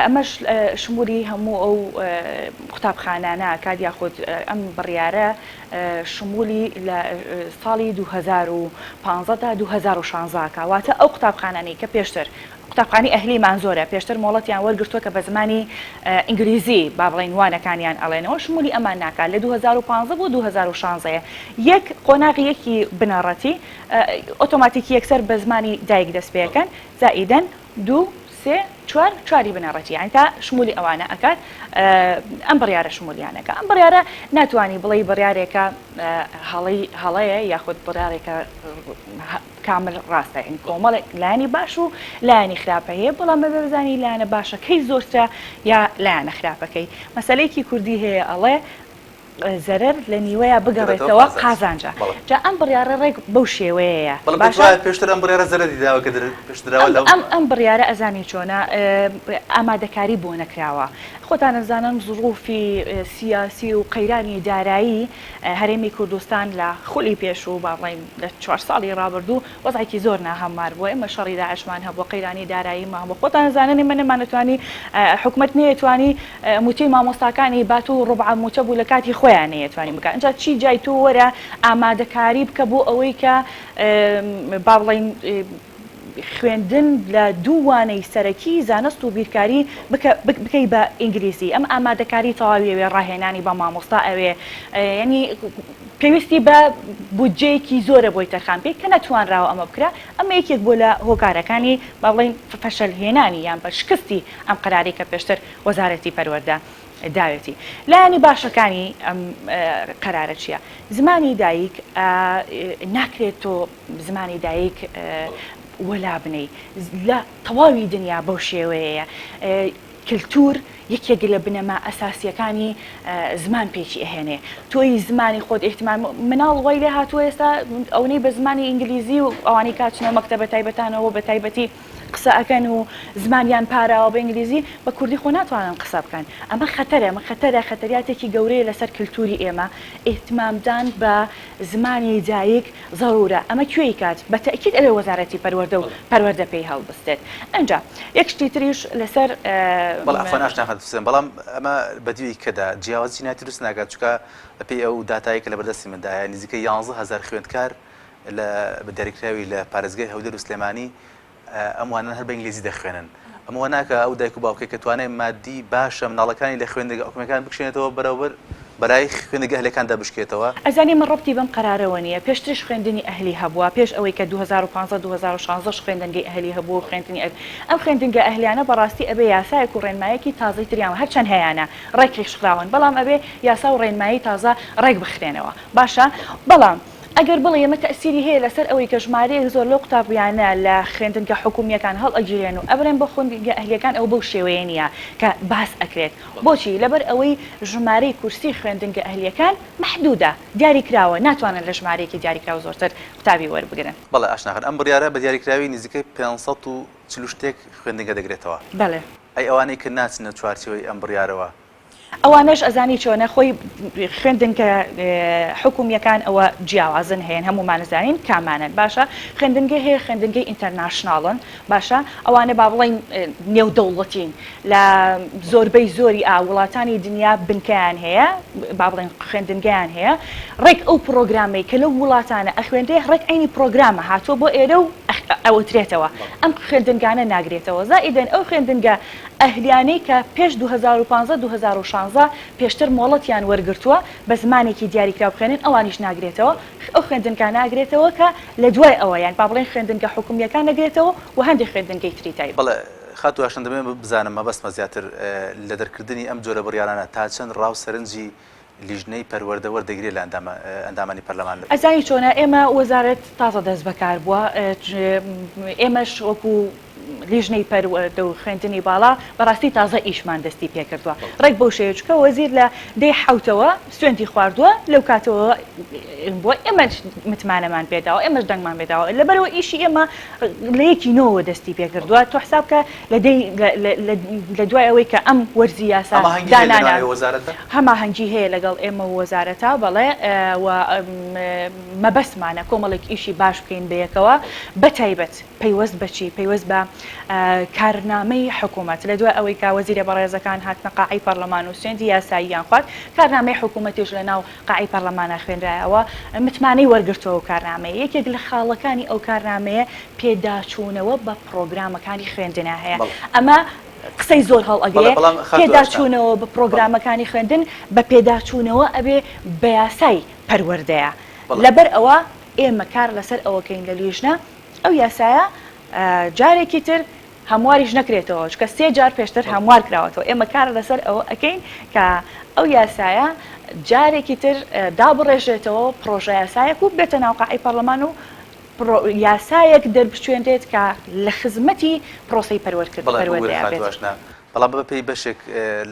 ئەمەش شمولی هەموو ئەو قوتابخانانە ئەکات یاخود ئەم بڕیارە شمولی لە ساڵی 2015 تا 2016 ئەکا واتە ئەو قوتابخانانەی کە پێشتر قوتابخانەی ئەهلیمان زۆرە پێشتر مۆڵەتیان وەرگرتووە کە بە زمانی ئینگلیزی با بڵێین وانەکانیان ئەڵێنەوە شمولی ئەمان ناکات لە 2015 بۆ 2016 یەک قۆناغی یەکی بنەڕەتی ئۆتۆماتیکی یەکسەر بە زمانی دایک دەست پێکەن زائیدەن دوو سێ چوار چواری بنەڕەتی یانی تا شمولی ئەوانە ئەکات ئەم بڕیارە شمولیانەکە ئەم بڕیارە ناتوانانی بڵێی بڕیارێکە هەڵەی هەڵەیە یاخود بڕیارێکە کامل ڕاستە یانی کۆمەڵێک لایەنی باش و لایەنی خراپە هەیە بەڵام بەبێ بزانی لایەنە باشەکەی زۆرترە یا لایەنە خراپەکەی مەسەلەیەکی کوردی هەیە ئەڵێ زەرەر لە نیوەیە بگەڕێتەوە قازانجە جا ئەم بڕیارە ڕێک بەو شێوەیەیە باشە پێشتر ئەم بڕیارە زەرەری داوە کە پێشتراوە لەو ئەم ئەم بڕیارە ئەزانی چۆنە ئامادەکاری بۆ نەکراوە خۆتان ئەزانن زڕوفی سیاسی و قەیرانی دارایی هەرێمی کوردستان لە خولی پێشوو با بڵێین لە چوار ساڵی ڕابردوو وەزعێکی زۆر ناهەموار بووە، ئێمە شەڕی داعشمان هەبووە، قەیرانی داراییمان هەبووە، خۆتان ئەزانن ئێمە نەمانەتوانی حکومەت نەیەتوانی مووچەی مامۆستاکانی بات و ڕوبعە مووچە بوو لە کاتی خۆیان نەیەتوانی بکات، ئینجا چی جای تۆ وەرە ئامادەکاری بکە بۆ ئەوەی کە با بڵێین خوێندن لە دوو وانەی سەرەکی زانست و بیرکاری بکەی بە ئینگلیزی ئەم ئامادەکاری تەواوی ئەوێ ڕاهێنانی بە مامۆستا ئەوێ یعنی پێویستی بە بودجەیەکی زۆرە بۆی تەرخان بکەیت کە نەتوانراوە ئەمە بکرا ئەمە یەکێک بووە لە هۆکارەکانی با بڵێین فەشەل هێنانی یان بە شکستی ئەم قەرارەی کە پێشتر وەزارەتی پەروەردە داوێتی. لایەنی باشەکانی ئەم قەرارە چییە؟ زمانی دایک ناکرێت تۆ زمانی دایک وەلا بنێی لە تەواوی دنیا بەو شێوەیەیە. کلتور یەکێک لە بنەما ئەساسیەکانی زمان پێکی ئەهێنێ تۆی زمانی خۆت ئیهتمام مناڵ وای لێ هاتووە ئێستا ئەونەی بە زمانی ئینگلیزی و ئەوانەی کاچنەوە مەکتەبە تایبەتانەوە بە تایبەتی قسە ئەکەن و زمانیان پاراوە بە ئینگلیزی بە کوردی خۆ ناتوانن قسە بکەن ئەمە خەتەرە ئەمە خەتەرە خەتەریاتێکی گەورەیە لەسەر کلتوری ئێمە ئیهتمامدان بە زمانی دایک زەرورە ئەمە کوێی کات بە تەئکید ئەبێ وەزارەتی پەروەردە و پەروەردە پێی هەڵبستێت ئەنجا یەک شتی تریش لەسەر بەڵێ عەفوەن ئاشنا خاتوو حوسێن بەڵام ئەمە بە دیوی کەدا جیاوازی چینایەتی دروست ناکات چونکە بەپێی ئەو داتایەی کە لەبەردەستی مندایە نزیکەی 11000 خوێندکار لە بە دیاریکراوی لە پارێزگای هەولێر و سلێمانی ئەم وانانە هەر بە ئینگلیزی دەخوێنن. ئەمە وا ناکا ئەو دایک و باوکەی کە توانای مادی باشە منداڵەکانی لە خوێندنگە حکومییەکان بکشێنێتەوە بەرەوبەر بەرای خوێندنگە ئەهلیەکاندا بشکێتەوە؟ ئەزانی من ڕەبتی بەم قەرارەوە نییە پێشتریش خوێندنی ئەهلی هەبووە پێش ئەوەی کە 2015 2016 ش خوێندنگەی ئەهلی هەبووە و خوێندنی ئەم خوێندنگە ئەهلیانە بەڕاستی ئەبێ یاسایەک و ڕێنمایەکی تازەی تریان هەرچەند هەیانە ڕێکیش خراون بەڵام ئەبێ یاسا و ڕێنمایی تازە ڕێک بخرێنەوە باشە بەڵام ئەگەر بڵێی ئەمە تەئسیری هەیە لەسەر ئەوەی کە ژمارەیەک زۆر لەو قوتابیانە لە خوێندنگە حکومییەکان هەڵئەگیرێن و ئەبرێن بۆ خوێندنگە ئەهلییەکان ئەوە بەو شێوەیە نییە کە باس ئەکرێت. بۆچی؟ لەبەر ئەوەی ژمارەی کورسی خوێندنگە ئەهلییەکان مەحدودە، دیاریکراوە، ناتوانن لە ژمارەیەکی دیاریکراو زۆرتر قوتابی وەربگرن. بەڵێ ئاشنا خان، ئەم بڕیارە بە دیاریکراوی نزیکەی 540 و شتێک خوێندنگە دەگرێتەوە. بەڵێ. ئەی ئەوانەی کە ناچنە چوارچێوەی ئەم بڕیارەوە؟ ئەوانەش ئەزانی چۆنە خۆی خوێندنگە حکومیەکان ئەوە جیاوازن هەیەن هەموومان ئەزانین کامانەن باشە خوێندنگە هەیە خوێندنگەی international ن باشە ئەوانە با بڵین نێودەوڵەتین لە زۆربەی زۆری ئا وڵاتانی دنیا بنکەیان هەیە با بڵێن خوێندنگەیان هەیە ڕێک ئەو پرۆگرامەی کە لەو وڵاتانە ئەخوێندرێ ڕێک عینی پرۆگرامە هاتووە بۆ ئێرە و ئەوترێتەوە ئەم خوێندنگانە ناگرێتەوە زائیدەن ئەو خوێندنگە ئەهلیانەی کە پێش 2015 2016 پێشتر مۆڵەتیان وەرگرتووە بە زمانێکی دیاریکراو بخوێنن ئەوانیش ناگرێتەوە ئەو خوێندنگانە ئەگرێتەوە کە لە دوای ئەوە یان با بڵێین خوێندنگە حکومییەکان ئەگرێتەوە و هەندێک خوێندنگەی تری تایبەت. بەڵێ خاتوو ئاشنا دەمەوێت بزانم مەبەستمە زیاتر لە دەرکردنی ئەم جۆرە بڕیارانە تا چەند ڕا و سەرنجی لیژنەی پەروەردە وەردەگرێت لە ئەندامانی پەرلەمان؟ ئەزانی چۆنە ئێمە وەزارەت تازە دەست بەکار بووە ئێمەش وەکو لیژنەی پەروەردە و خوێندنی باڵا بەڕاستی تازە ئیشمان دەستی پێکردووە ڕێک بەو شێوەیە چونکە وەزیر لە دەی حەوتەوە سوێندی خواردووە لەو کاتەوە بووە ئێمەش متمانەمان پێداوە ئێمەش دەنگمان پێداوە لەبەرەوە ئیشی ئێمە لە یەکی نۆوە دەستی پێکردووە تۆ حساب کە لە دەی لە دوای ئەوەی کە ئەم وەرزی یاسا دانانا هەماهەنگی هەیە لەگەڵ ئێمە و وەزارەتە بەڵێ و مەبەستمانە کۆمەڵێک ئیشی باش بکەین بەیەکەوە بەتایبەت پەیوەست بە چی؟ پەیوەست بە کارنامەی حکوومەت. لە دوای ئەوەی کە وەزیرە بەڕێزەکان هاتنە قاعەی پەڕلەمان و سوێندی یاساییان خوارد، کارنامەی حکوومەتیش لە ناو قاعەی پەڕلەمانا خوێنرایەوە، متمانەی وەرگرتووە ئەو کارنامەیە. یەکێک لە خاڵەکانی ئەو کارنامەیە پێداچوونەوە بە پڕۆگرامەکانی خوێندنە هەیە. ئەمە قسەی زۆر هەڵئەگرێ. پێداچوونەوە بە پڕۆگرامەکانی خوێندن بە پێداچوونەوە ئەبێ بە یاسای پەروەردەیە. لەبەر ئەوە ئێمە کار لەسەر ئەوەکەین لە لیژنە ئەو یاسایە جارێکی تر هەمواریش نەکرێتەوە چونکە سێ جار پێشتر هەموار کراوەتەوە ئێمە کار لەسەر ئەوە ئەکەین کە ئەو یاسایە جارێکی تر دابڕێژێتەوە پڕۆژە یاسایەک و بێتە ناو قاعەی پەرلەمان و یاسایەک دەربچوێنرێت کە لە خزمەتی پرۆسەی پەروەردەیا بێت. بەڵام بەپێی بەشێک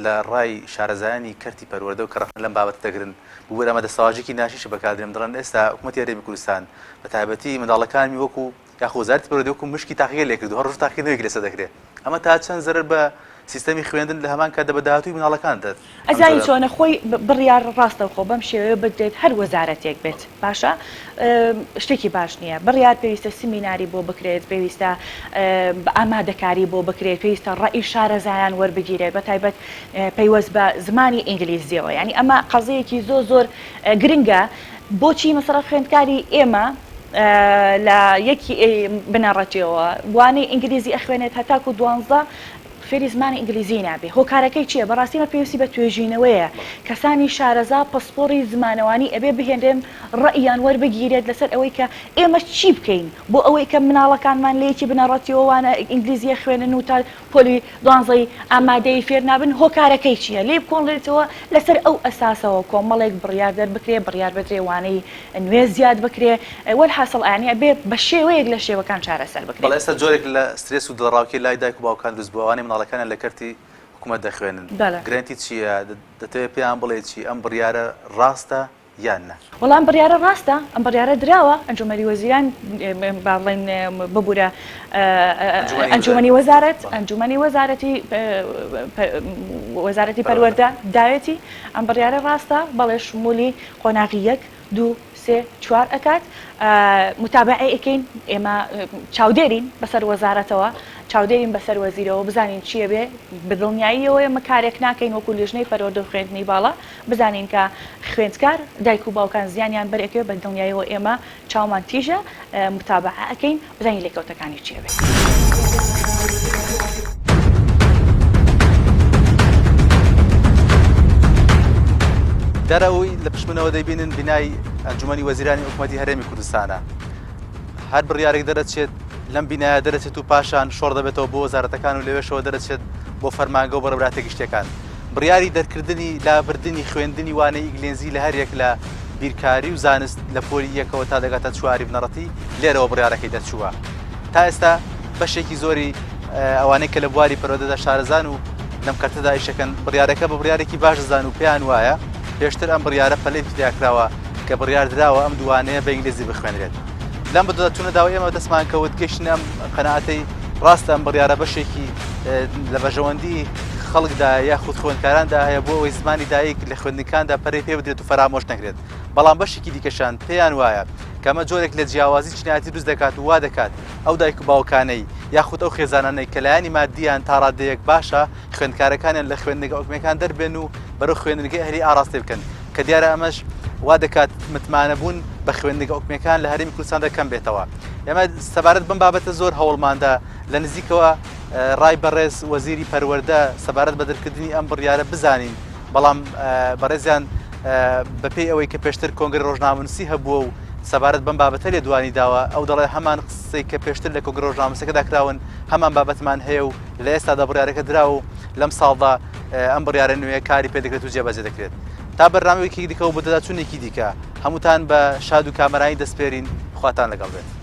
لە ڕای شارەزایانی کەرتی پەروەردە و کە ڕەخنە لەم بابەتە دەگرن، ببورە ئەمە دەستەواژەیەکی ناشیشە بەکاردێنم، دەڵێن ئێستا حکومەتی هەرێمی کوردستان بە تایبەتی منداڵەکانمی وەکو یاخۆ وەزارەتی پەروەردە وەکو مشکی تاقیگە لێکردووە، هەر ڕۆژ تاقیکردنەوەیەکی لەسەر دەکرێت. ئەمە تا چەند زەرەر بە سیستەمی خوێندن لە هەمان کاتدا بە داهاتووی منداڵەکان دەدات؟ ئەم ئەزانی جۆرە. چۆنە خۆی بڕیار ڕاستەوخۆ بەم شێوەیە بدرێت هەر وەزارەتێک بێت باشە شتێکی باش نییە بڕیار پێویستە سمیناری بۆ بکرێت پێویستە ئامادەکاری بۆ بکرێت پێویستە ڕەئی شارەزایان وەربگیرێت بە تایبەت پەیوەست بە زمانی ئینگلیزیەوە یانی ئەمە قەزیەکی زۆر زۆر گرنگە بۆچی مەسەڵەن خوێندکاری ئێمە لە یەکی بنەڕەتیەوە وانەی ئینگلیزی ئەخوێنێت هەتاکو دوانزە فێری زمانی ئینگلیزی نابێ هۆکارەکەی چییە بەڕاستی ئەمە پێویستی بە توێژینەوەیە کەسانی شارەزا پسپۆڕی زمانەوانی ئەبێ بهێنرێن ڕەئیان وەربگیرێت لەسەر ئەوەی کە ئێمە چی بکەین بۆ ئەوەی کە مناڵەکانمان لە یەکی بنەڕەتیەوە وانە ئینگلیزیە خوێنن و تا پۆلی دوانزەی ئامادەیی فێر نابن هۆکارەکەی چییە لێی بکۆڵێتەوە لەسەر ئەو ئەساسەوە کۆمەڵێک بڕیار دەربکرێ بڕیار بدرێ وانەی نوێ زیاد بکرێ وەلحاسڵ یانی ئەبێ بە شێوەیەک لە شێوەکان چارەسەر بکرێ. بەڵێ ئێستا جۆرێک لە سترێس و دڵەڕاوکێ لای دایک و باوکان دروست بووە ئەوانەی منداڵەکانیان لە کەرتی حکومەت. حکومەت دەخوێنن گرەنتی چییە؟ دەتەوێت پێیان بڵێی چی؟ ئەم بڕیارە ڕاستە یان نا؟ وەڵا ئەم بڕیارە ڕاستە، ئەم بڕیارە دراوە، ئەنجومەنی وەزیران با بڵێین ببورە ئەنجومەنی وەزارەت ئەنجومەنی وەزارەتی وەزارەتی پەروەردە داوێتی، ئەم بڕیارە ڕاستە، بەڵێ شمولی قۆناغی یەک، دوو، سێ، چوار ئەکات، متابەعەی ئەکەین، ئێمە چاودێرین بەسەر وەزارەتەوە، چاودێرین بەسەر وەزیرەوە بزانین چی ئەبێ، بە دڵنیاییەوە ئێمە کارێک ناکەین وەکو لیژنەی پەروەردە و خوێندنی باڵا، بزانین کە خوێندکار، دایک و باوکان زیانیان بەر ئەکەوێ، بە دڵنیاییەوە ئێمە چاومان تیژە، متابەعە ئەکەین بزانین لێکەوتەکانی چی ئەبێ. دیارە ئەوەی لە پشت منەوە دەیبینن بینای ئەنجومەنی وەزیرانی حکومەتی هەرێمی کوردستانە. هەر بڕیارێک دەرەچێت لەم بینایە دەرەچێت و پاشان شۆڕ دەبێتەوە بۆ وەزارەتەکان و لەوێشەوە دەرەچێت بۆ فەرمانگە و بەڕێوەبەرایەتیە گشتیەکان. بڕیاری دەرکردنی لابردنی خوێندنی وانەی ئینگلێنزی لە هەریەک لە بیرکاری و زانست لە پۆلی یەکەوە تا دەگاتە چواری بنەڕەتی لێرەوە بڕیارەکەی دەرچووە. تا ئێستا بەشێکی زۆری ئەوانەی کە لە بواری پەروەردەدا شارەزان و لەم کەرتەدا ئیشەکەن بڕیارەکە بە بڕیارێکی باش دەزان و پێیان وایە پێشتر ئەم بڕیارە پەلەی تێدا کراوە کە بڕیار دراوە ئەم دووانەیە بە ئینگلیزی بخوێنرێت. لەم بەدواداچوونەدا و ئێمە دەستمان کەوت گەشتنە ئەم قەناعەتەی ڕاستە ئەم بڕیارە بەشێکی لە بەرژەوەندی خەڵکدا یاخود خوێندکاراندا هەیە بۆ ئەوەی زمانی دایک لە خوێندنکاندا پەرەی پێ بدرێت و فەرامۆش نەکرێت بەڵام بەشێکی دیکەشان پێیان وایە کە ئەمە جۆرێک لە جیاوازی چینایەتی دروست دەکات و وا دەکات ئەو دایک و باوکانەی یاخود ئەو خێزانانەی کە لایەنی مادیان تا ڕادەیەک باشە خوێندکارەکانیان لە خوێندنگە حکومیەکان دەربێن و بەرەو خوێندنگەی ئەهلی ئاراستەی بکەن کە دیارە ئەمەش وا دەکات متمانەبوون بە خوێندنگە حکومیەکان لە هەرێمی کوردستاندا کەم بێتەوە. ئێمە سەبارەت بەم بابەتە زۆر هەوڵماندا لە نزیکەوە ڕای بەڕێز وەزیری پەروەردە سەبارەت بە دەرکردنی ئەم بڕیارە بزانین، بەڵام بەڕێزیان بەپێی ئەوەی کە پێشتر کۆنگرەی ڕۆژنامەنووسی هەبووە و سەبارەت بەم بابەتە لێدوانی داوە، ئەو دەڵێ هەمان قسەی کە پێشتر لە کۆنگرە ڕۆژنامەنووسەکەدا کراون هەمان بابەتمان هەیە و لە ئێستادا بڕیارەکە دراوە و لەم ساڵدا ئەم بڕیارە نوێیە کاری پێدەکرێت و جێبەجێ دەکرێت. تا بەرنامەیەکی دیکە و بەدواداچوونێکی دیکە هەمووتان بە شاد و کامەرانی دەسپێرین، خواتان لەگەڵ بێت.